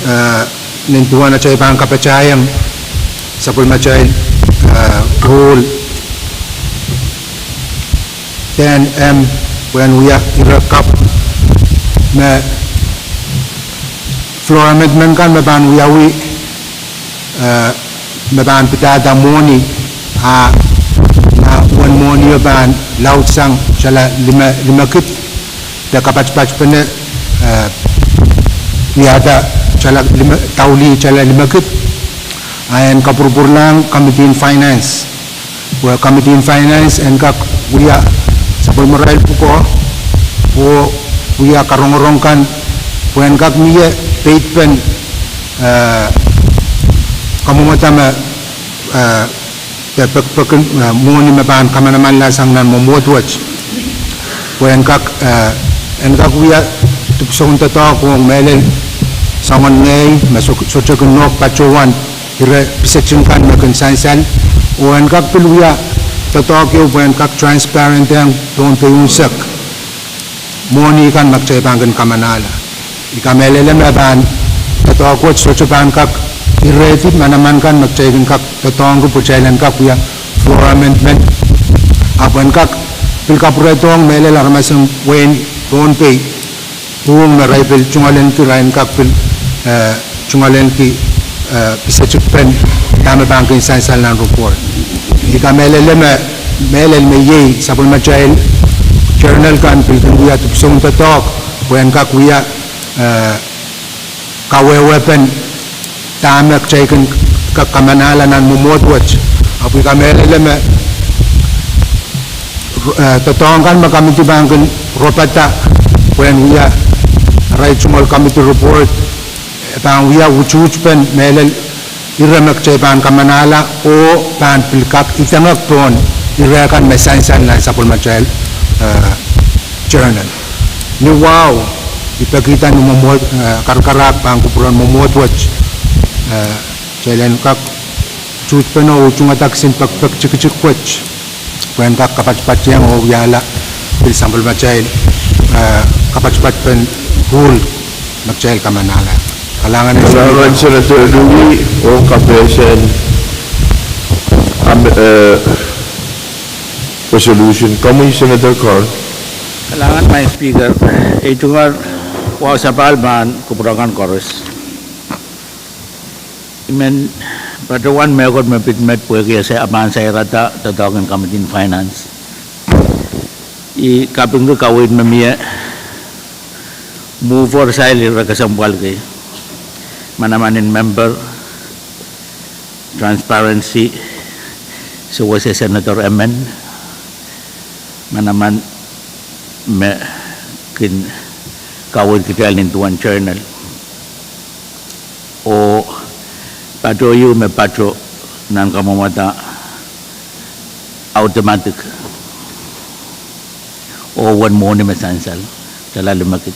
eh, nin duwen atail pahn kapatahiong sapwellimatail, eh, rule ten M pwehn wia ire kapw me floor amendment kan me pahn wiawi, eh, me pahn pidada mwohni, a ma uwen mwohnio pahn laudsang tala lime, limekid, de kapatpatpene, eh, wiahda tala lime, daulih tala limekid, a en kapwurpwurlahng Committee in Finance, pwe Committee in Finance en kak wia sapwellimarail pwukoa oh wia karongorong kan pwehn kak mie peidpen, eh, kamwomwada me, eh, de pekipek, eh, mwohni me pahn kamanamanla sang nan mwomwohd wet. Pwe en kak, eh, en kak wia dipwisoun doadoahk ong mehlel soangen ngehi me so-, sohte kin nohk patohwan ire pisetin kan me kin sansal, oh en kak pil wia doadoahk ehu pwe en kak transparent ong Pohnpei unsek mwohni kan me kitail pahn kin kamanahla. I kamehlele me pahn doadoahk wet sohte pahn kak irehdi manaman kan me kitail kin kak doadoahngki pwe kitail en kak wia floor amendment. Ahpw en kak pil kapwurehdohng mehlel aramas en wehin Pohnpei pwung me irail pil tungoalenki, irail en kak pil, eh, tungoalenki, eh, pisetikpen dahme pahn kin sansal nan report. I kamehlele me, mehlel me iei sapwellimatail journal kan pil kin wia dipwisoun doadoahk pwe en kak wia, eh, kawehwepen dahme kitail kin kak kamanahla nan mwomwohd wet. Ahpw I kamehlele me, eh, doadoahk kan me committee pahn kin ropada pwehn wia arail tungoal committee report, eh, pahn wia utuhtpen mehlel ire me kitail pahn kamanahla oh pahn pil kak idengek pohn ire kan me sansal nan sapwellimatail, eh, journal. Ni wahu, I pekihda ni mwomwohd, eh, karakarahk pahn kupwuren mwomwohd wet, eh, kitail en kak utuhtpene oh utungada kisin pekipek tikitik wet pwe en kak kapatipatieng oh wiahla pil sapwellimatail, eh, kapatipatpen ruhl me kitail kamanahla. Kalahngan, Senator. Kalahngan Senator Louis oh kapehsen, am, eh, resolution. Komwi Senator Carl. Kalahngan Madam Speaker, ei tungoal wahu sapahl pahn kupwuramwail koaros. I men patohwan mehkot me pid met pwehki e pahn sairada doadoahk en Committee en Finance. I kapingki kaweid me mie mwohn ire sair kesempwal kei, manaman en member, transparency, sewese senator emen, manaman me kin kaweid kitail nin duwen journal. Oh patoh ieu me patoh nan kamwomwada automatic oh wen mwohni me sansal, kitail limekid.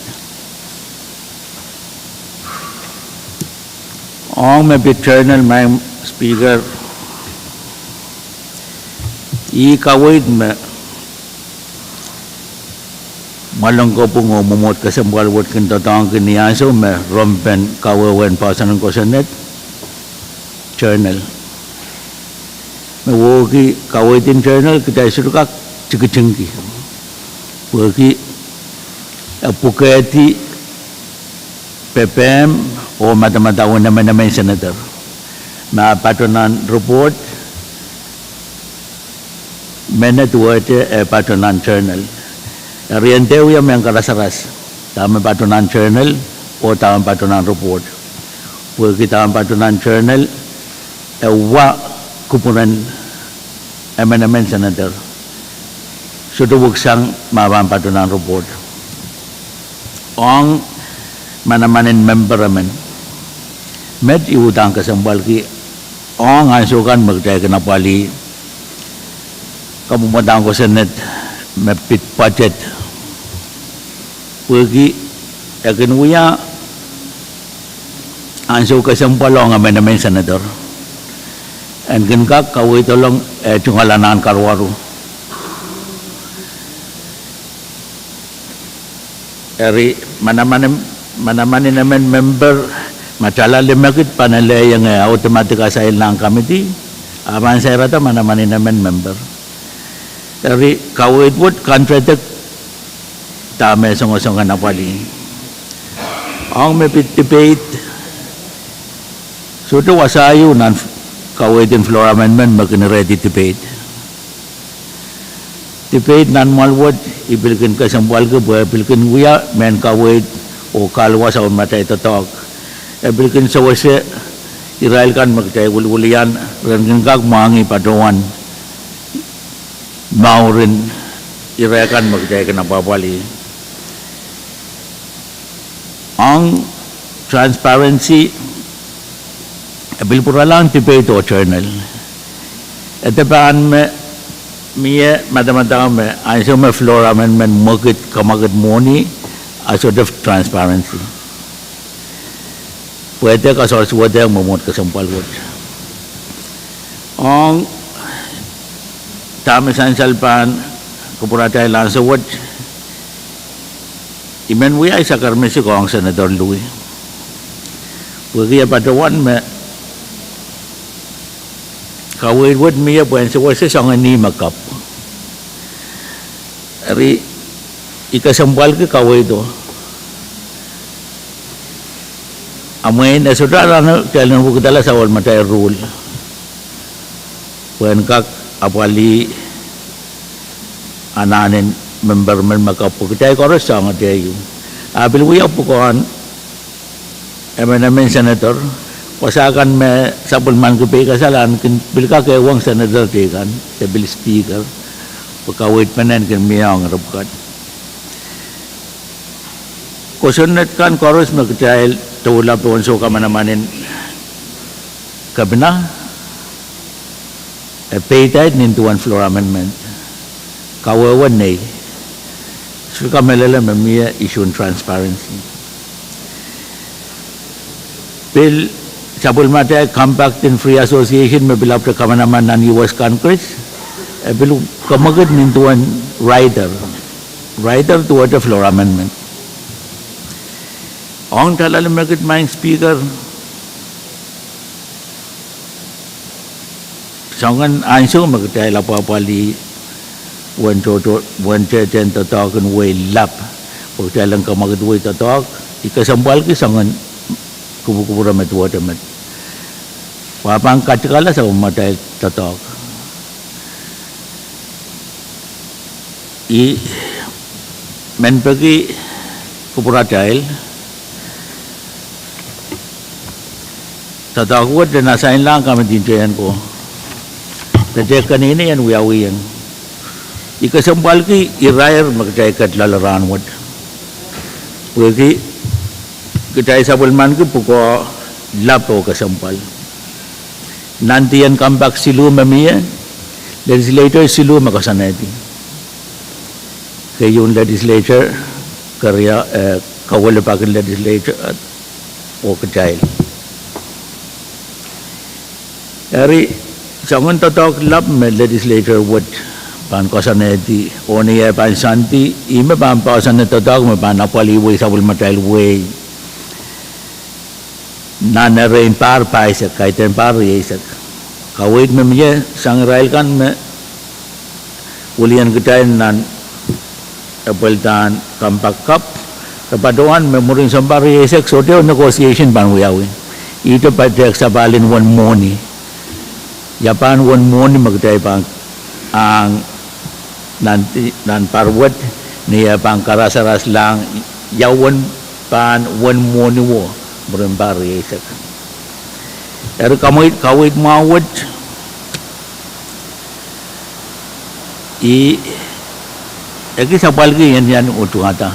Ong me pid journal, Madam Speaker, ih kaweid me mwoalen kopwung oh mwomwohd kesempwal wet kin doadoahngki ni ansou me rompen kawehwe en poahsoan en kosonned, journal. Me wehwehki kaweid en journal kitail sohte kak tikitingki pwehki e pwukehdi pepehm oh madamadau en emenemen senator. Ma patoh nan report, menet wehwehte e patoh nan journal. Eri e dehr wia mehn karasaras dahme patoh nan journal oh dahme patoh nan report. Pwehki dahme patoh nan journal e wa kupwuren emenemen senator, sohte weksang ma pahn patoh nan report. Ong manaman en member emen, met I uhdahn kesempwalki ong ansou kan me kitail kin apwalih kamwomwada en kosonned me pid budget, pwehki e kin wia ansou kesempwal ong emenemen senator en kin kak kaweid doadoahk e tungoal anahn karuwaru. Eri manaman en, manaman en emen member, ma kitail limekid pahn elehieng e automatic asail nan committee, a pahn sairada manaman en emen member. Eri kaweid wet contradict dahme songosong en apwalih. Ong me pid debate, sohte wasa ieu nan kaweid en floor amendment me kin irehdi debate. Debate nan mwoahl wet I pil kin kesempwalki pwe e pil kin wia mehn kaweid oh kahlua sang mehn atail doadoahk. E pil kin sewese irail kan me kitail welwelian ren kin kak mwahngih patohwan mouren ire kan me kitail kin apwapwalih. Ong transparency, e pil pwuralahng debate oh journal. E de pahn me mie madamadau me ansou me floor amendment mwekid kamwakid mwohni, a sohte transparency. Pwe e de kasohsuwedek mwomwohd kesempwal wet. Ong dahme sansal pahn kupwuratail ansou wet, I men wia ei sakarmesi ong Senator Louis. Pwehki e patohwan me kaweid wet mie pwe en sewese soangen ih me kapw. Eri I kesempwalki kaweido. A mwein e sohte anahne kitail en wekidala sapwellimatail rule pwe en kak apwalih anahnen memper men me kapw, kitail koaros soangen ehu. A pil wia pwukoahn emenemen senator, wasa kan me sapwellimanki peikasal en kin pil kak ehuong senator teikan, de pil speaker, pwe kaweid penen kin mie ong ire pwukat. Kosonned kan koaros me kitail doula pohn soukamanaman en kepina, e peidait nin duwen floor amendment. Kawehwe nei, sohte kamehlele me mie issuen transparency. Pil sapwellimatail Compact en Free Association me pil ahpwete kamanaman nan U S Congress, e pil kamwakid nin duwen rider, rider duwehte floor amendment. Ong dahla me kid, Madam Speaker, soangen ansou me kitail apwapwalih uwen tohto, uwen tehten doadoahk en wehi lap, pwe kitail en kamwakid wehi doadoahk, I kesempwalki soangen kupwukupwure me duwehte met, pwe a pahn katikala sapwellimatail doadoahk. I men peki kupwuratail, doadoahk wet en asainlahng Committee en Teikan ko, de tehk keneinei en wiawihong. I kesempwalki irair me kitail ket loale rahnwet, pwehki kitail sapwellimanki pwukoa lap oh kesempwal. Nan dih en Compact siluh me mie, legislature siluh me koasoanehdi. Keieun legislature, keria, eh, kawelipakin legislature, oh kitail. Eri, soangen doadoahk lap me legislature wet pahn koasoanehdi, oh ni eh pahn soandi, ih me pahn poahsoane doadoahk me pahn apwalih wehi sapwellimatail wehi nan erein pahr pahisek, kaidehn pahr rieisek. Kaweid me mie sang irail kan me wilian kitail nan epweldahn Compact kapw, re patohwan me mwurin sounpar rieisek sohte negotiation pahn wiawi. Ihte patehk sapahl en uwen mwohni. Ia pahn uwen mwohni me kitail pahn ahng nan, nan pahr wet, ni eh pahn karasaras lahng ia uwen, pahn uwen mwohni wo mwurin pahr rieisek. Eri kaweid, kaweid mwahu wet, I ekis apwalki ieias oh tuhada,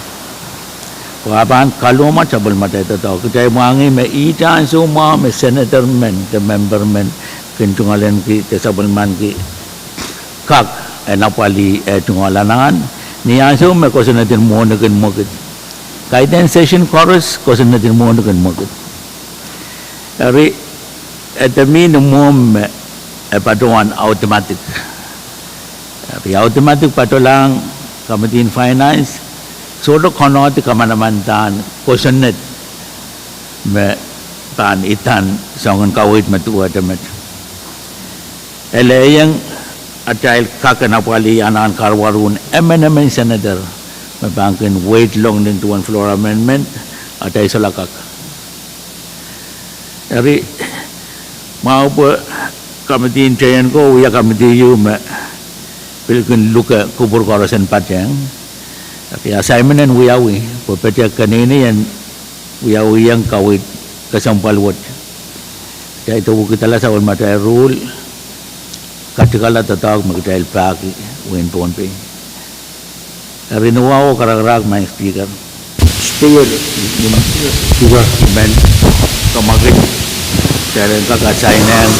pwe a pahn kalohmwail sapwellimatail doadoahk. Kitail mwahngih me ihte ansou mwahu me senator men de memper men kin tungoalenki de sapwellimanki kak en apwalih eh tungoal anahn, ni ansou me kosonned en mwohni kin mwekid. Kaidehn session koaros kosonned en mwohni kin mwekid. Eri, e de mihmi ni mwohmw me e patohwan automatic. Eri automatic patohlahng Committee en Finance, sohte konohdi kamanaman dahn kosonned me pahn idahn soangen kaweid me duwehte met. E lelohng atail kak en apwalih anahn karuwaru en emenemen senator me pahn kin weidlong nin duwen floor amendment, atail sohla kak. Eri, mwahu pwe Committee en Teikan ko wia committee ieu me pil kin luke kupwur koaros en patehng. Eri assignment en wiawi, pwe petehk keneinei en wiawihong kaweid kesempwal wet. Kitail de wekidala sapwellimatail rule, katikala doadoahk me kitail pahki wehin Pohnpei. Eri ni wahu oh karakarahk, Madam Speaker. Speaker, I men kamwakid kitail en kak assign-ehng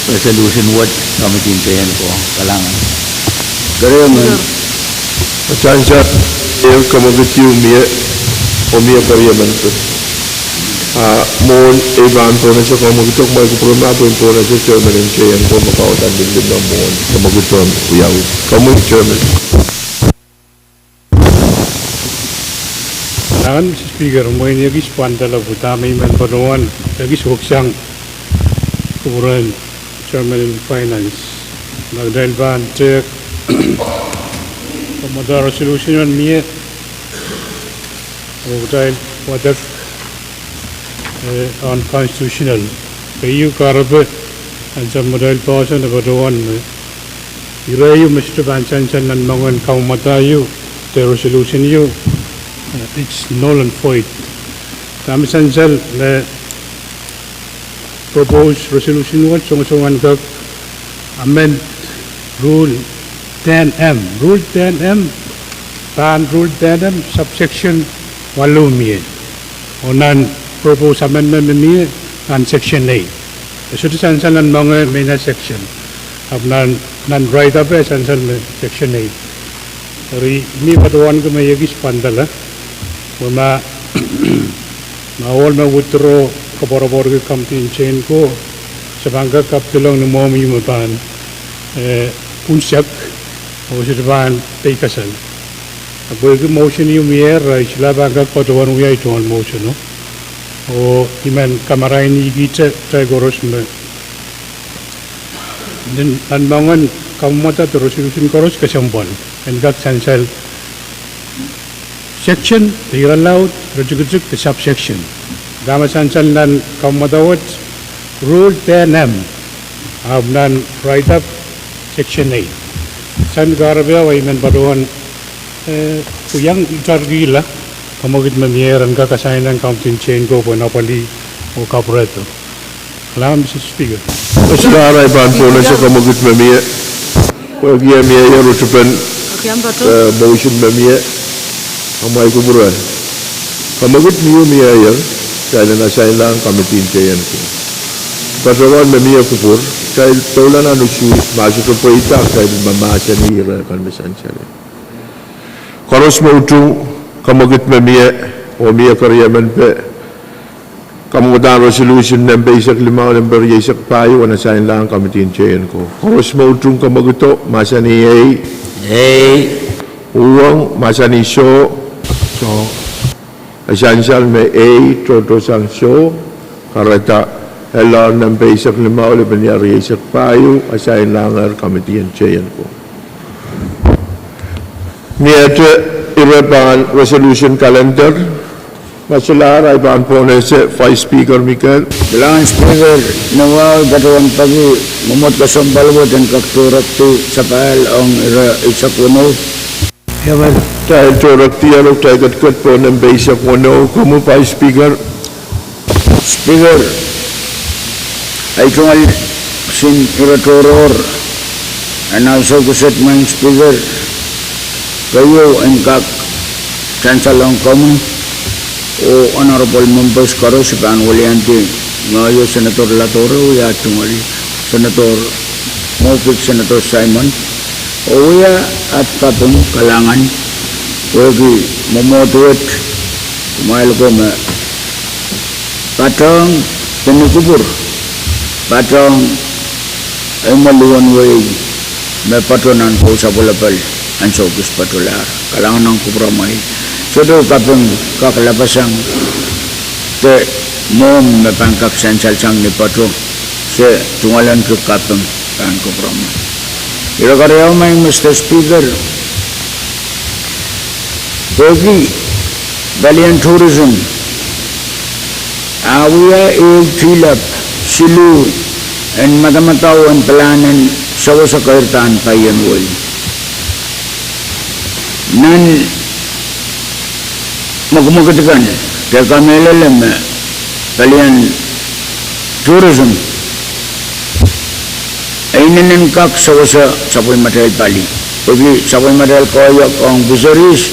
resolution wet committee en K N ko. Kalahngan. Keriaun. Atail sansal, eh, kamwakid ieu mie, oh mie keriemen pil. Ah, mwohn ei pahn pohnese kamwakid, kumwail kupwuromwi pwe I en pohnese chairman en K N ko me kaudok nan limlimomw mwohn kamwakid pahn wiawi. Komwi chairman. Kalahngan, Mister Speaker, mwein ekis pahn tala pwe dahme I men patohwan ekis weksang kupwuren chairman en finance. Ma kitail pahn tehk, kaumwadahn resolution en mie, oh kitail wadek, eh, unconstitutional. Keieu kahrepe, ansou me kitail poahsoan e patohwan me ire ieu me sohte pahn sansal nan moangen kaumwadahn ieu, de resolution ieu, eh, it's null and void. Dahme sansal me proposed resolution wet songosong en kak amend rule ten M. Rule ten M, pahn rule ten M subsection waluh mie. Oh nan proposed amendment me mie, nan section eight. E sohte sansal nan moange me ina section. Ahpw nan, nan write-up e sansal me section eight. Eri I mie patohwanki me I ekis pahn tala. Pwe ma, ma ohl me withdraw koapworopworki committee en K N ko, se pahn kak kapwdolong ni mwohmwi me pahn, eh, unsek, oh sohte pahn peikasal. Ahpw pwehki motion ieu mie, eri I solahr pahn kak patohwan wia ei tungoal motion o. Oh I men kamarainihkihte kitail koaros me nin, nan moangen kaumwadahn de resolution koaros kesempwal en kak sansal section de irelaud, iretikitik de subsection. Dahme sansal nan kaumwadahn wet, rule ten M, ahpw nan write-up section eight. Sang kahrepe awa I men patohwan, eh, pwe iang itarkihla kamwakid me mie en kak assign-ehng committee en K N ko pwehn apwalih oh kapwurehdo. Kalahngan, Mister Speaker. E solahr ahi pahn pohnese kamwakid me mie. Pwehki e mie ier utupen, eh, motion me mie. Amwail kupwure. Kamwakid me ieu mie ier, kitail en assign-lahng committee en K N ko. Patohwan me mie kupwur, kitail doula nan usu, ma sohte pweida kitail me mahsanih ire kan me sansal. Koaros me utung kamwakid me mie, oh mie keriemen pil, kaumwadahn resolution nempe eisek limau, nempe rieisek pahieu, en assign-lahng committee en K N ko. Koaros me utung kamwakido, mahsanih ei. Ei. Uhwong, mahsanih soh. Soh. E sansal me ei, tohto sang soh, kahrehda, elar nempe eisek limau, lepin ia rieisek pahieu, assign-lahngehr committee en K N ko. Miehte ire pahn resolution calendar, ma solahr ahi pahn pohnese Vice Speaker Mikel. Kalahngan Speaker, ni wahu patohwan peki mwomwohd kesempwal wet en kak tohrekdi sapahl ong ire eisek weneu. Kitail tohrekdi ire, kitail ketiket pohn nempe eisek weneu, komwi Vice Speaker. Speaker, ei tungoal kisin ire tohrohr en ansou kiset, Madam Speaker, keieu en kak sansal ong komwi oh honorable members koaros, I pahn weliandi ngehi oh Senator Ladoro, wia tungoal Senator Moffitt, Senator Simon, oh wia at kaping kalahngan pwehki mwomwohd wet, kumwail ko me patohng, de ni kupwur patohng eimwo luhwen wehi me patoh nan kou sapwellepel ansou kis patolahr. Kalahngan ong kupwuramwail. Sohte kaping kak lapasang de mwohmw me pahn kak sansalsang ni patoh. Se tungoalenki kaping pahn kupwuramwail. Ire keriau, Madam Speaker, pwehki palien tourism, a wia ehu tilap siluh en madamadau en pilahn en sewese keirdahn paien wehi. Nan mwekimwekid kan, ke kamehlele me palien tourism e inenen kak sewese sapwellimatail pali, pwehki sapwellimatail koahiek ong fisheries,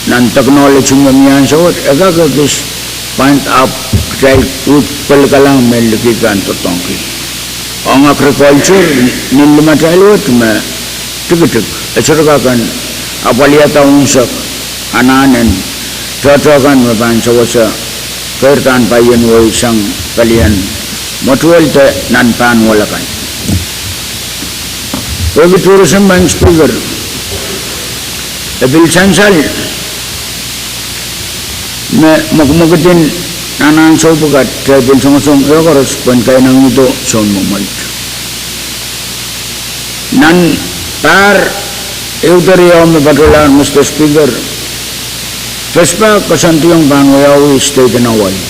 nan technology me mie ansou wet, e kak ekis pwand ahpw kitail uhd pelikalahng me liki kan doadoahngki. Ong agriculture, nin limatail wet me tikitik, e sohte kak en apwalihada unsek anahn en tohtohn kan me pahn sewese keirdahn paien wehi sang pelien mwetuwel de nan pahn wele kan. Pwehki tourism, Madam Speaker, e pil sansal me mwekimwekid en nan ansou pwukat, kitail pil songosong ehu koaros pwehn kainangihdo sounmwomwei. Nan pahr ehu de riau me patohlahr, Mister Speaker, FESPAC koasoandiong pahn wiawi state en Hawaii.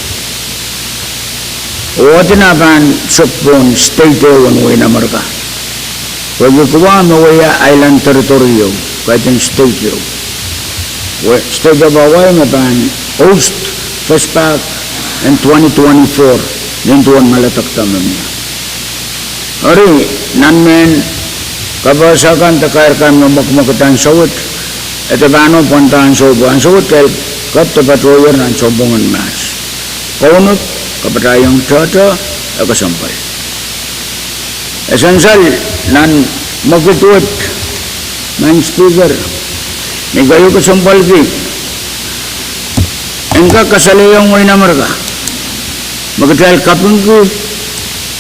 Oh e dina pahn sokpohn state ehu en wehin Amerika, pwehki Guam me wia island territory ehu, kaidehn state ehu. State of Hawaii me pahn host FESPAC en twenty twenty-four, nin duwen ngaledekda me mie. Eri, nan mehn kapehse kan de kair kan me mwekimwekid ansou wet, e de pahn pwanda ansou pwe ansou wet kitail kak de patohier nan sounpwongen mahs. Kaunop, kapatahiong tohtohn, e kesempwal. E sansal nan mwekid wet, Madam Speaker, me keieu kesempwalki en kak kasalehiong wehin Amerika me kitail kapingki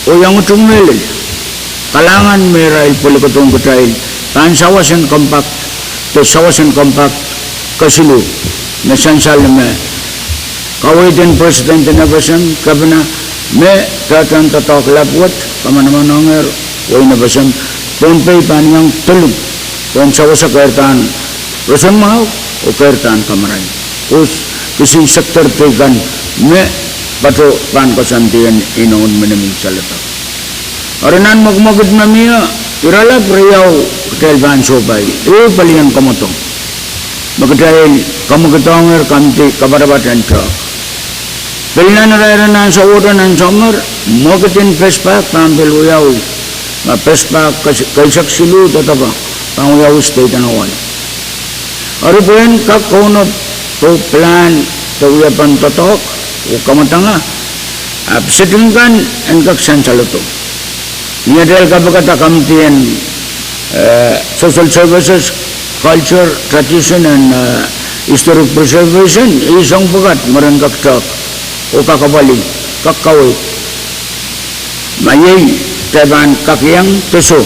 oh iang utung mehlel kalahngan me irail pwelikodohng kitail pahn sawas en compact, de sawas en compact kesiluh, me sansal me kaweid en president en FSM, kepina, me tohtohn doadoahk lap wet kamanamanongehr wehin FSM, Pohnpei pahn iang dolung pwehn sewese keirdahn roson mwahu oh keirdahn kamarain, oh kisin sector teikan me patoh pahn koasoandi en inoun minimum salado. Eri nan mwekimwekid me mie, iralap riau kitail pahn sohpai, ehu pelien kamwadong me kitail kamwekidongehr komiti kapatapat en tehk. Pil nan irair en ansou wet nan summer, mwekid en FESPAC pahn pil wiawi, ma FESPAC keisek siluh doadoahk pahn wiawi state en Hawaii. Eri pwehn kak kaunop oh pilahn de wiepen doadoahk oh kamwadanga, ahpw setting kan en kak sansaledo. Ni atail kapikada komiti en Social Services, Culture, Tradition and Historic Preservation, e song pwukat me ren kak tehk oh kak apwalih, kak kaweid. Ma iei, kitail pahn kak iang de soh,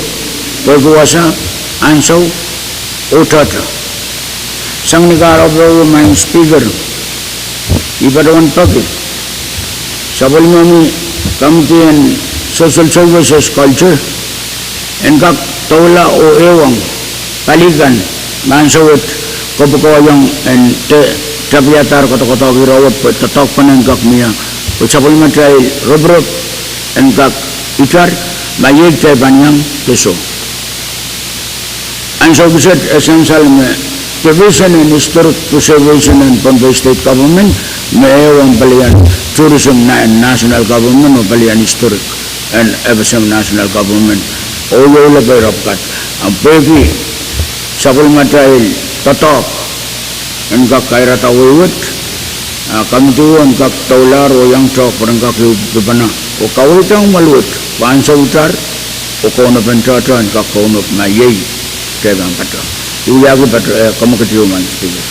pwehki wasa, ansou, oh tohtohn. Sang ni kahrepe, Madam Speaker, I patohwan peki sapwellimomwi komiti en Social Services, Culture en kak doula oh ehuong pali kan me ansou wet kopwukoahiong en de tapiadahr kodokodohk ire wet pwe doadoahkpene en kak mie, pwe sapwellimatail roporop en kak itar, ma iei kitail pahn iang de soh. Ansou kiset e sansal me Division en Historic Preservation en Pohnpei State Government, me ehuong pelien Tourism en National Government oh pelien Historic en FSM National Government, oh iou lepe ire pwukat, ahpw pwehki sapwellimatail doadoahk en kak kairada wehi wet, a komiti en kak doulahr oh iang tehk pwe ren kak iang pipana oh kaweid ong mwehi wet pwe ansou itar oh kaunopen tohtohn en kak kaunop ma iei kitail pahn patoh. I wiahki pat, eh, komwekid ieu, Madam Speaker.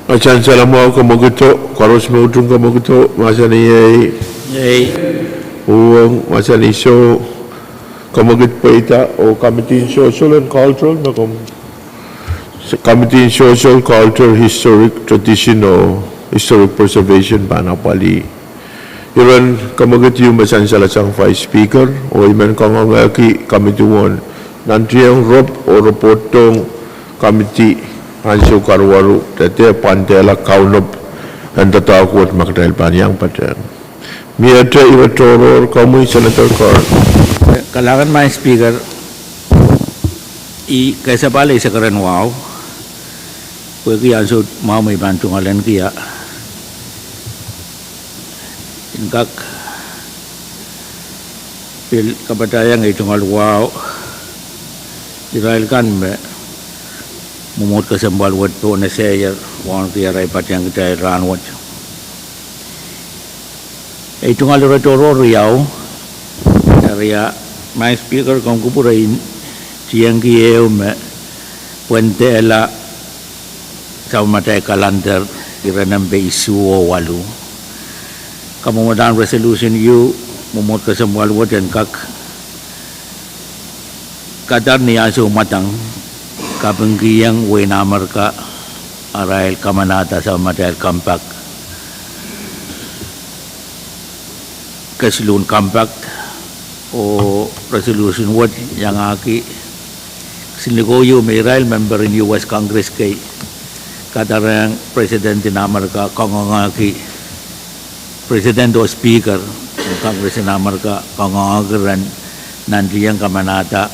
A sansal mwahu komwekid, koaros me utung komwekid, mahsanih iei. Uhwong, mahsanih soh. Komwekid pweida oh Committee en Social and Cultural, me kom Committee en Social, Culture, Historic, Tradition oh Historic Preservation pahn apwalih. Iren komwekid ieu me sansalasang Vice Speaker, oh I men kangoangehki komiti won nantiong rop oh report ong komiti ansou karuwaru de de pwandehla kaunop en doadoahk wet me kitail pahn iang patehng. Miehte ire tohrohr, komwi Senator Carl. Kalahngan Madam Speaker, I kasapahl eisek ren wahu, pwehki ansou mwahu me I pahn tungoalenki ie, I en kak pil kapatahiong ei tungoal wahu irail kan me Mwomwohd kesempwal wet pohn eseier wauneki arail patehng kitail rahnwet. Ei tungoal ire tohrohr riau, eri a, Madam Speaker, komw kupwure I tiengki ehu me pwendehla sapwellimatail calendar, ire nempe isuh oh waluh. Kamwomwdahn resolution ieu, mwomwohd kesempwal wet en kak kadar ni ansou mwadang, kapingkihong wehin Amerika arail kamanahda sapwellimatail compact, kesiluhn compact, oh resolution wet iangahki kisinlikou ieu me irail member en U S Congress kei kadarehng President en Amerika kangoangehki President oh Speaker en Congress en Amerika kangoangehki ren nantihong kamanahda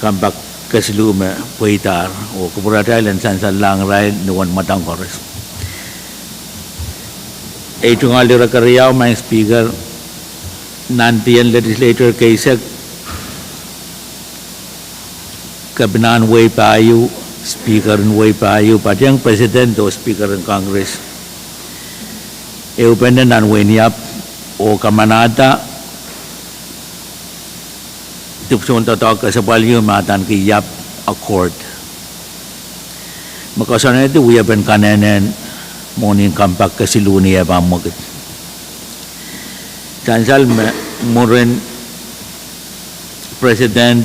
compact kesiluh me pweidahr oh kupwuratail en sansalehng irail ni uwen mwadang koaros. Ei tungoal ire keriau, Madam Speaker, nantihong legislator keisek, kepinahn wehi pahieu, Speaker en wehi pahieu, patehng President oh Speaker en Congress, ehupene nan wehin Iap oh kamanahda dipwisoun doadoahk kesempwal ieu me adaneki Iap Accord, me koasoanehdi wiepen kanehnen mwohnin compact kesiluh ni eh pahn mwekid. Sansal me mwurin President,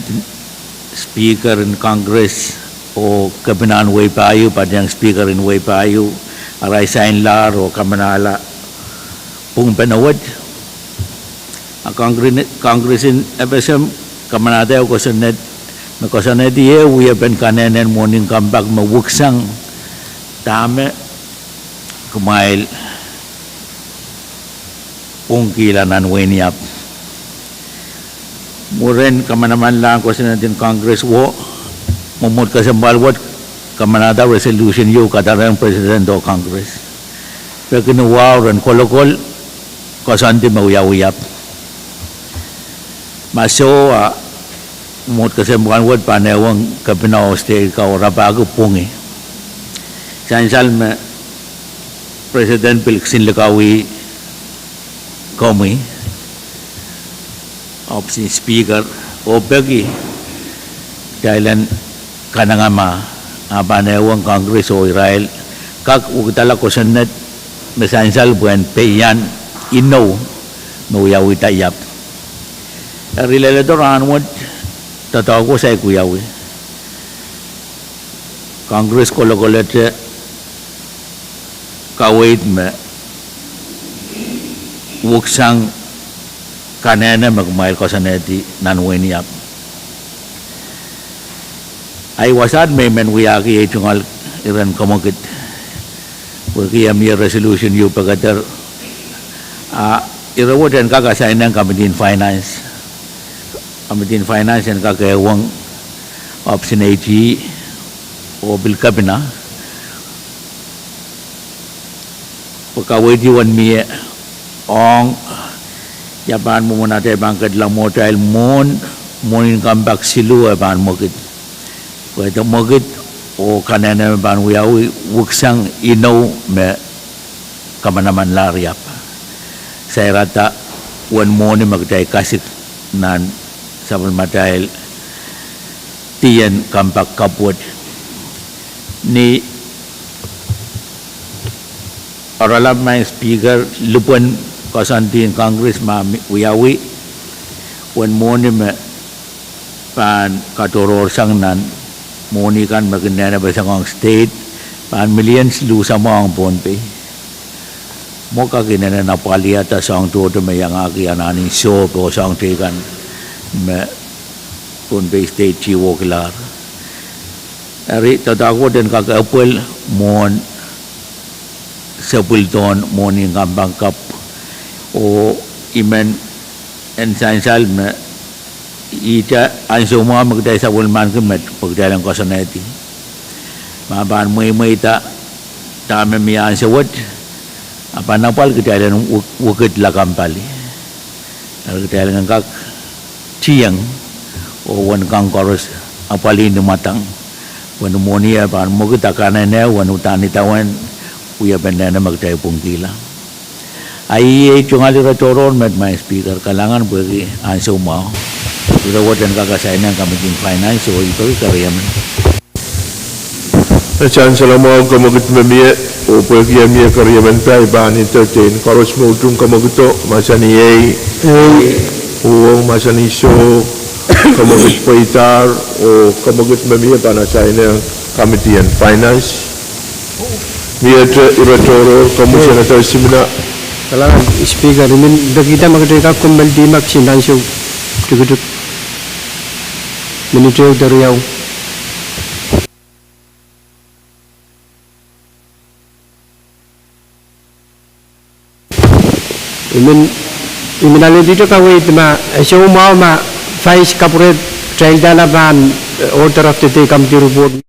Speaker en Congress oh kepinahn wehi pahieu patehng Speaker en wehi pahieu arail sainlahr oh kamanahla pwungpene wet, a Congress en FSM kamanahda ehu kosonned me koasoanehdi eh wiepen kanehnen mwohnin compact me wiksang dahme kumwail pwungkihla nan wehin Iap. Mwurin kamanamanlahn kosonned en Congress wo, mwomwohd kesempwal wet kamanahda resolution ieu kadarehng President oh Congress peki ni wahu ren kolokol koasoandi me wiawi Iap. Ma soh, a mwomwohd kesempwal wet pahn ehuong kepina oh state ko rapahki pwungi. Sansal me President pil kisinlikawih komwi, ohpis en Speaker, oh peki kitail en kanengamah, a pahn ehuong Congress oh irail kak wekidala kosonned me sansal pwehn peian inou me wiawihda Iap. Eri leledo rahnwet, doadoahk wet saik wiawi. Congress kolokolete kaweid me wiksang kanehne me kumwail koasoanehdi nan wehin Iap. Ahi wasaht me I men wiahki ei tungoal iren kamwekid, pwehki e mie resolution ieu pekeder, a ire wet en kak asainehng Committee en Finance. Committee en Finance en kak ehuong ohpis en AG oh pil kepina pwe kaweid ieu en mie ong ia pahn mwomwen atail pahn kedla mwohtail mwohn, mwohnin compact siluh e pahn mwekid. Pwe ede mwekid oh kanehne me pahn wiawi wiksang inou me kamanamanlahr Iap. Sairada uwen mwohni me kitail kasik nan sapwellimatail dien compact kapwet. Ni oaralap, Madam Speaker, lipwen koasoandi en Congress ma wiawi, uwen mwohni me pahn katohrohrsang nan mwohni kan me kin nehnepesengohng state pahn million siluh samwa ong Pohnpei. Mwo kak inenen apwalihada soahng tohto me iangahki anahn en sohp oh soahng teikan me Pohnpei state tiwokilahr. Eri doadoahk wet en kak epwel mwohn sepwildohn mwohnin compact kapw, oh I men en sansal me ihte ansou mwahu me kitail sapwellimaniki met pwe kitail en koasoanehdi. Ma pahn mweimweida dahme mie ansou wet, a pahn apwal kitail en wekid lakapw pali. Eri kitail en kak tieng oh uwen kan koaros apwalih ni mwadang Weneu mwohni e pahn mwekid a kanene weneu udahn idawehn wiepen nene me kitail pwungkihla. A iei tungoal ire tohrohr met, Madam Speaker, kalahngan pwehki ansou mwahu ire wet en kak assign-ehng Committee en Finance oh I peki keriemen. Nan sansal mwahu, komokid me mie, oh pwehki e mie keriemen, I pahn entertain. Koaros me utung komokido, mahsanih ehi. Uhwong, mahsanih soh. Komokid pweidahr, oh komokid me mie pahn assign-ehng Committee en Finance. Miehte ire tohrohr, komwi Senator Simina. Kalahngan Speaker, I men pekihda me kitail kak kommoaldi mak nan ansou tikitik, minit ehu de riau. I men, I men alehdihte kaweid ma e soumwahu ma Vice kapwuredo, kitail dahla pahn, eh, order of the day committee report.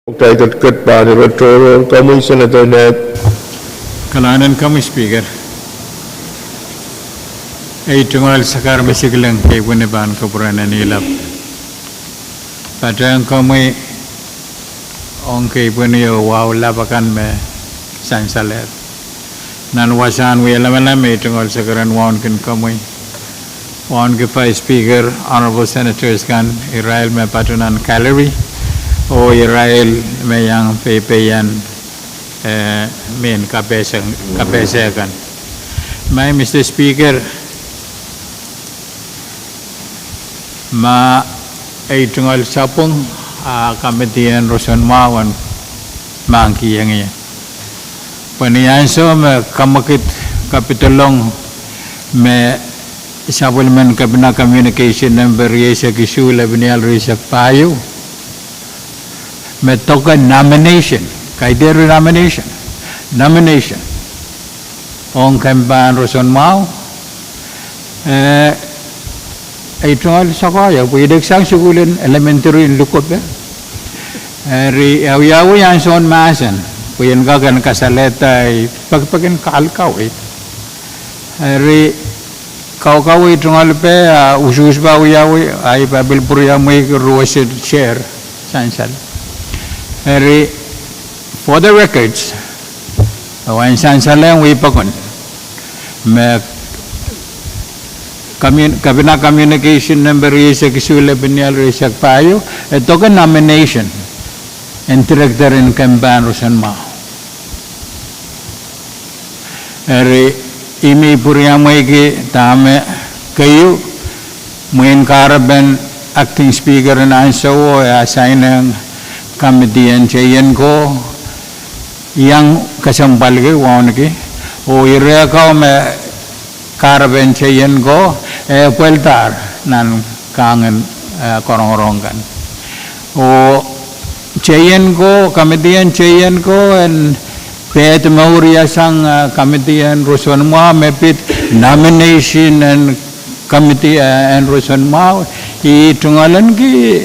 Kitail ket pahn ire tohrohr, komwi Senator Ned. Kalahngan en komwi Speaker. Ei tungoal sakar me sikilen kei pwini pahn kupwuren en ilap patehng komwi ong kei pwini oh wahu lap akan me sansalehr. Nan wasahn wia lamalam, ei tungoal sakar en wauneki komwi, wauneki Vice Speaker, Honorable Senators kan, irail me patoh nan gallery, oh irail me iang peipeian, eh, mehn kapehse, kapehse kan. Maing Mister Speaker, ma ei tungoal sapwung, a committee en roson mwahu en mahkikihong ie. Pwe ni ansou me kamwekid kapidolong me sapwellimen Kepina Communication Number rieisek isuh, lepin irail rieisek pahieu, me doke nomination, kaidehn nomination, nomination ong kempa en roson mwahu, eh, ei tungoal sakoahiek, pwe I leksang sukuhl en elementary en Lukope. Eri, eh, wiawi ansoun mahsen, pwe I en kak en kasalehda ei pekipek en kahl kaweid. Eri, kaukawei tungoal peh, a usuhs pahn wiawi, a I pahn pil pwuriamweiki ruwese share, sansal. Eri, for the records, e wahn sansalehng wei pokon me commun-, Kepina Communication Number rieisek isuh, lepin irail rieisek pahieu, e doke nomination en director en kempa en roson mwahu. Eri, I mih pwuriamweiki dahme keieu, mwein kahrepen Acting Speaker en ansouo e assign-ehng committee en cheien ko, iang kesempwalki wauneki, oh ire ko me kahrepen cheien ko, e pweldahr nan kahngen, eh, korongorong kan. Oh cheien ko, committee en cheien ko en pehd mour iasang, eh, committee en roson mwahu me pid nomination en committee, eh, en roson mwahu, I tungoalenki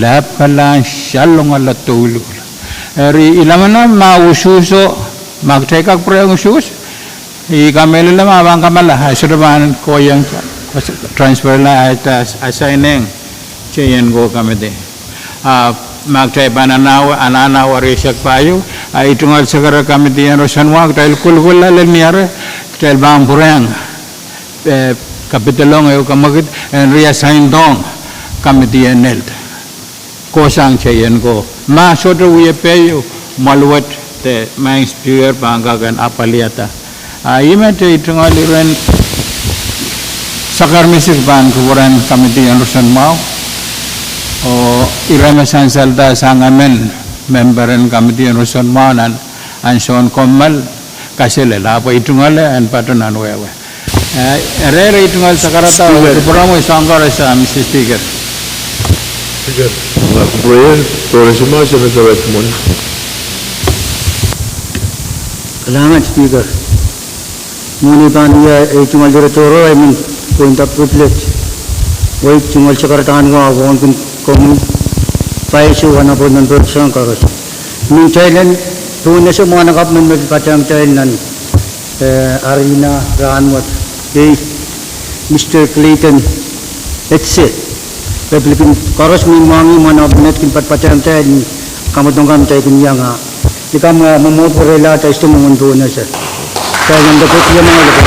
lapalahn salongala douluhl. Eri, I lamalam ma usuhso, ma kitail kak pwurehng usuhs, I kamehlele ma pahn kamala, a sohte pahn kohieng transfer-la, a assign-ehng cheien ko committee. A ma kitail pahn anahne, anahne rieisek pahieu, a ei tungoal sakar committee en roson mwahu, kitail kolkola lel ni ire, kitail pahn pwurehng, eh, kapidolong ehu kamwekid en reassign-dohng committee en health. Kohsang cheien ko. Ma sohte wie peieu, mwoal wet de Maing Speaker pahn kak en apwalihada. A ih met ei tungoal iren sakar me sikilen kupwuren committee en roson mwahu, oh ire me sansalda sang emen member en committee en roson mwahu nan ansoun kommoal, kaselel, ahpw ei tungoal en patoh nan wehwe. Eh, ire ei tungoal sakarada, Speaker. Kupwuramwei soahng koaros, ah, Mister Speaker. Speaker, ma kupwuramwei, Congressman Senator Edmund. Kalahngan Speaker. Mwohni pahn wia ei tungoal ire tohrohr, I men point of privilege. Ei tungoal sakarada en wauneki komwi, Vice oh Honorable Members soahng koaros. Mehn kitail en pohn ese mwahnakapw men me patehng kitail nan eh, arena rahnwet, eh, Mister Clayton Etse. Pil kin koaros me mwahngih mwahnakapw met kin patpatehng kitail ni kamwadong kan me kitail kin iang. Ni kam, eh, mwomwohd pwurehla, kitail sohte mwomwen pohn ese. Kitail en depot iang mwahngih.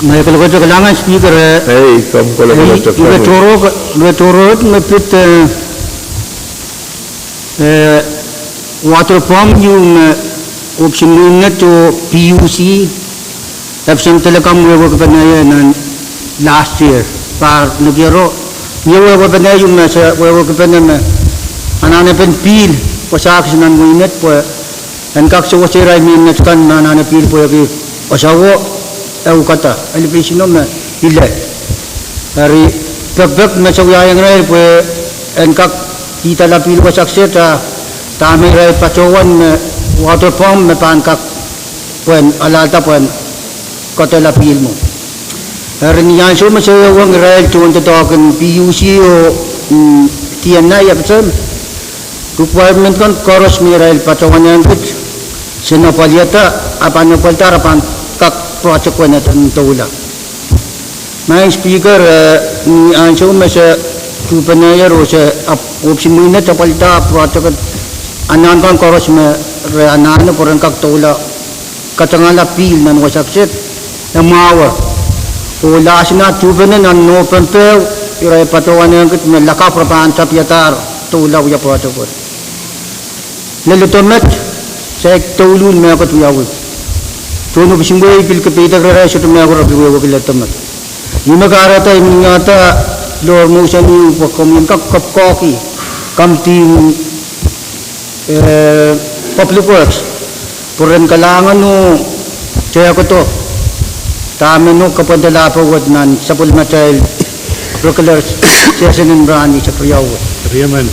Mehn kolokolte, kalahngan Speaker, eh, ei, kam kolokolte, eh, ire tohrohr, ire tohrohr me pid, eh, eh, water pump ieu me, eh, Weksin Ngehn Met oh P U C, epwson telekam wehwehkipene ie nan last year, pahr nekiero, ie wehwehkipene ieu me se wehwehkipene me anahnepen pihl wasa kis nan wehi met pwe en kak sewese irail mehn met kan me anahne pihl pwehki wasao, eh, ukada, elevation o me ile. Eri pekipek me se wiahiong irail pwe en kak kihdala pihl wasa kis, dahme irail patohwan me water pump me pahn kak pwehn alahlda pwehn kadehla pihl mwo. Eri ni ansou me se iang irail tohndoadoahk en P U C oh mm, D N I, F S M, requirement kan koaros me irail patohwanehng kit, se apwalihada, a pahn apwalihada, a pahn kak project wet en doula. Maing Speaker, eh, ni ansou me se tuhpenehier oh se ahpw, oh pil mweidohng apwalihada project, anahn kan koaros me re anahne pwe ren kak doula, katangala pihl nan wasa kiset, e mwahuo. Oh lahsina tuhpene nan Nohpempe, irail patohwanehng kit me lakapw re pahn tapihadahr doula wia project wet. Leledo met, saik douluhl mehkot wiawi. Tohn opis en wehi pil kapeidek rehrail sohte mehkot, re pil wehwehki leledo met. Ih me kahrehda I men wiahda lohr motion ieu pwe komwi en kak kapwukoahki Committee, eh, Public Works pwe ren kalahngan oh tehkodo dahme nohn kapwandala pwe wet nan sapwellimatail regular session en rahn isek riau wet.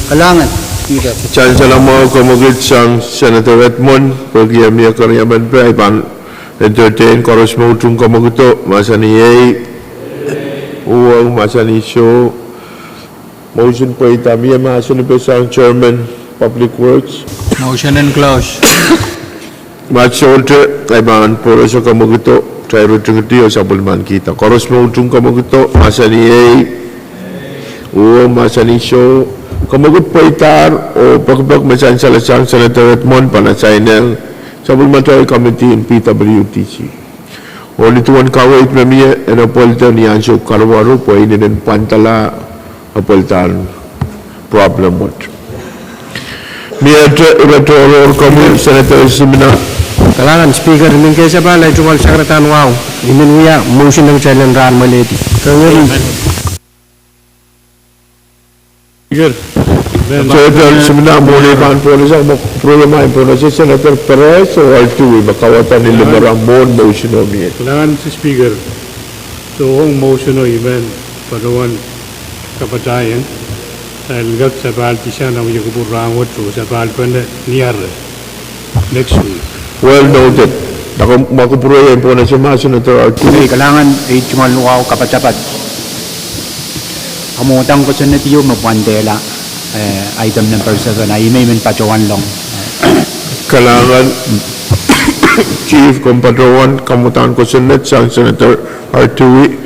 Kalahngan, Speaker. Sansal mwahu, kamwekid sang Senator Edmund, pwehki e mie keriemen pwe I pahn entertain koaros me utung kamwekid oh mahsanih ehi, uhwong mahsanih soh. Motion pweida, mie mahsanipe sang Chairman Public Works? Motion en close. Ma sohte, I pahn pwohroso kamwekido, kitail ritingidi oh sapwellimanikihda. Koaros me utung kamwekido, mahsanih ehi, uhwong mahsanih soh. Kamwekid pweidahr oh pekipek me sansal sang Senator Edmund pahn assign-ehng sapwellimatail committee en P W D C. Oh ni duwen kaweid me mie, en apwalida ni ansou karuwaru pwe inenen pwandala apwalidahn problem wet. Miehte ire tohrohr komwi, Senator Simina. Kalahngan Speaker, I men kehn sapahl ahi tungoal sakaradahn wahu. I men wia motion ong kitail en rahn mwalehdi. Senator Simina, mwohn ei pahn pwonese, mwo kupwuromwail pwonese Senator Perez oh Altui me kauwada ni limera mwohn motion o mie. Kalahngan Speaker, soh, ong motion o I men patohwan kapatahieng, kitail en kak sapahl disang nan wia kupwur rahnwet oh sapahl pene Niare. Next week. Well noted. Dahkot mwo kupwuromwail pwonese ma Senator Altui. Kalahngan, ei tungoal wahu kapatapat. Kamwadang kosonned ieu me pwandehla, eh, item number seven, a I men patohwan long. Kalahngan, Chief, komw patohwan kamwadang kosonned sang Senator Altui.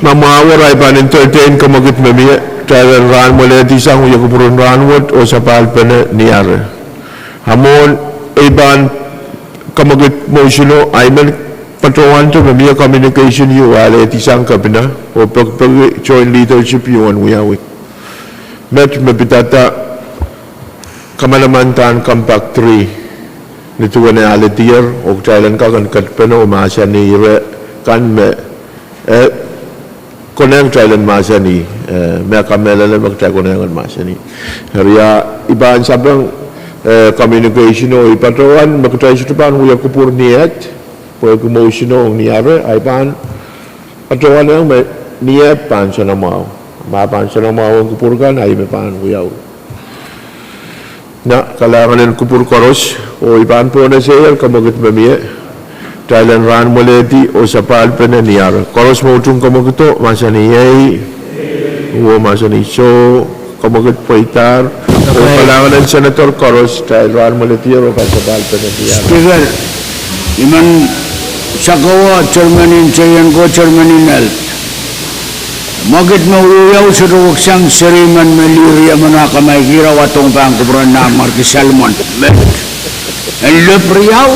Ma mwahu, I pahn entertain kamwekid me mie, kitail en rahn mwalehdi sang wia kupwur en rahnwet oh sapahl pene Niare. A mwohn ei pahn kamwekid motion o, I men patohwante me mie communication ieu alehdi sang Kepina oh pekipeki joint leadership ieu en wiawi. Met me pidada kamanamandan Compact three, ni duwen alehdier, oh kitail en kak en ketpene oh mahsanih ire kan me, eh, konehng kitail en mahsanih, eh, me kamehlele me kitail konehng en mahsanih. Eri a, I pahn sapeng, eh, communication o I patohwan me kitail sohte pahn wia kupwur Niet, pwehki motion o ong Niare, a I pahn patohwanehng me Niet pahn soanamwahu. Ma pahn soanamwahu ong kupwur kan, a I me pahn wiawi. Na kalahngan en kupwur koaros, oh I pahn pwonese kamwekid me mie, kitail en rahn mwalehdi oh sapahl pene Niare. Koaros me utung kamwekido, mahsanih ehi, oh mahsanih soh, kamwekid pweidahr, oh kalahngan en Senator koaros, kitail rahn mwalehdier oh pahn sapahl pene Niare. Speaker, I men sakohwa chairman en Seion ko, chairman en health. Mwekid me wiawi sohte weksang seri men me lih riemen akamai kihra wadohng pahn kupwuren Nanmwarki Salmon. Met en lep riau,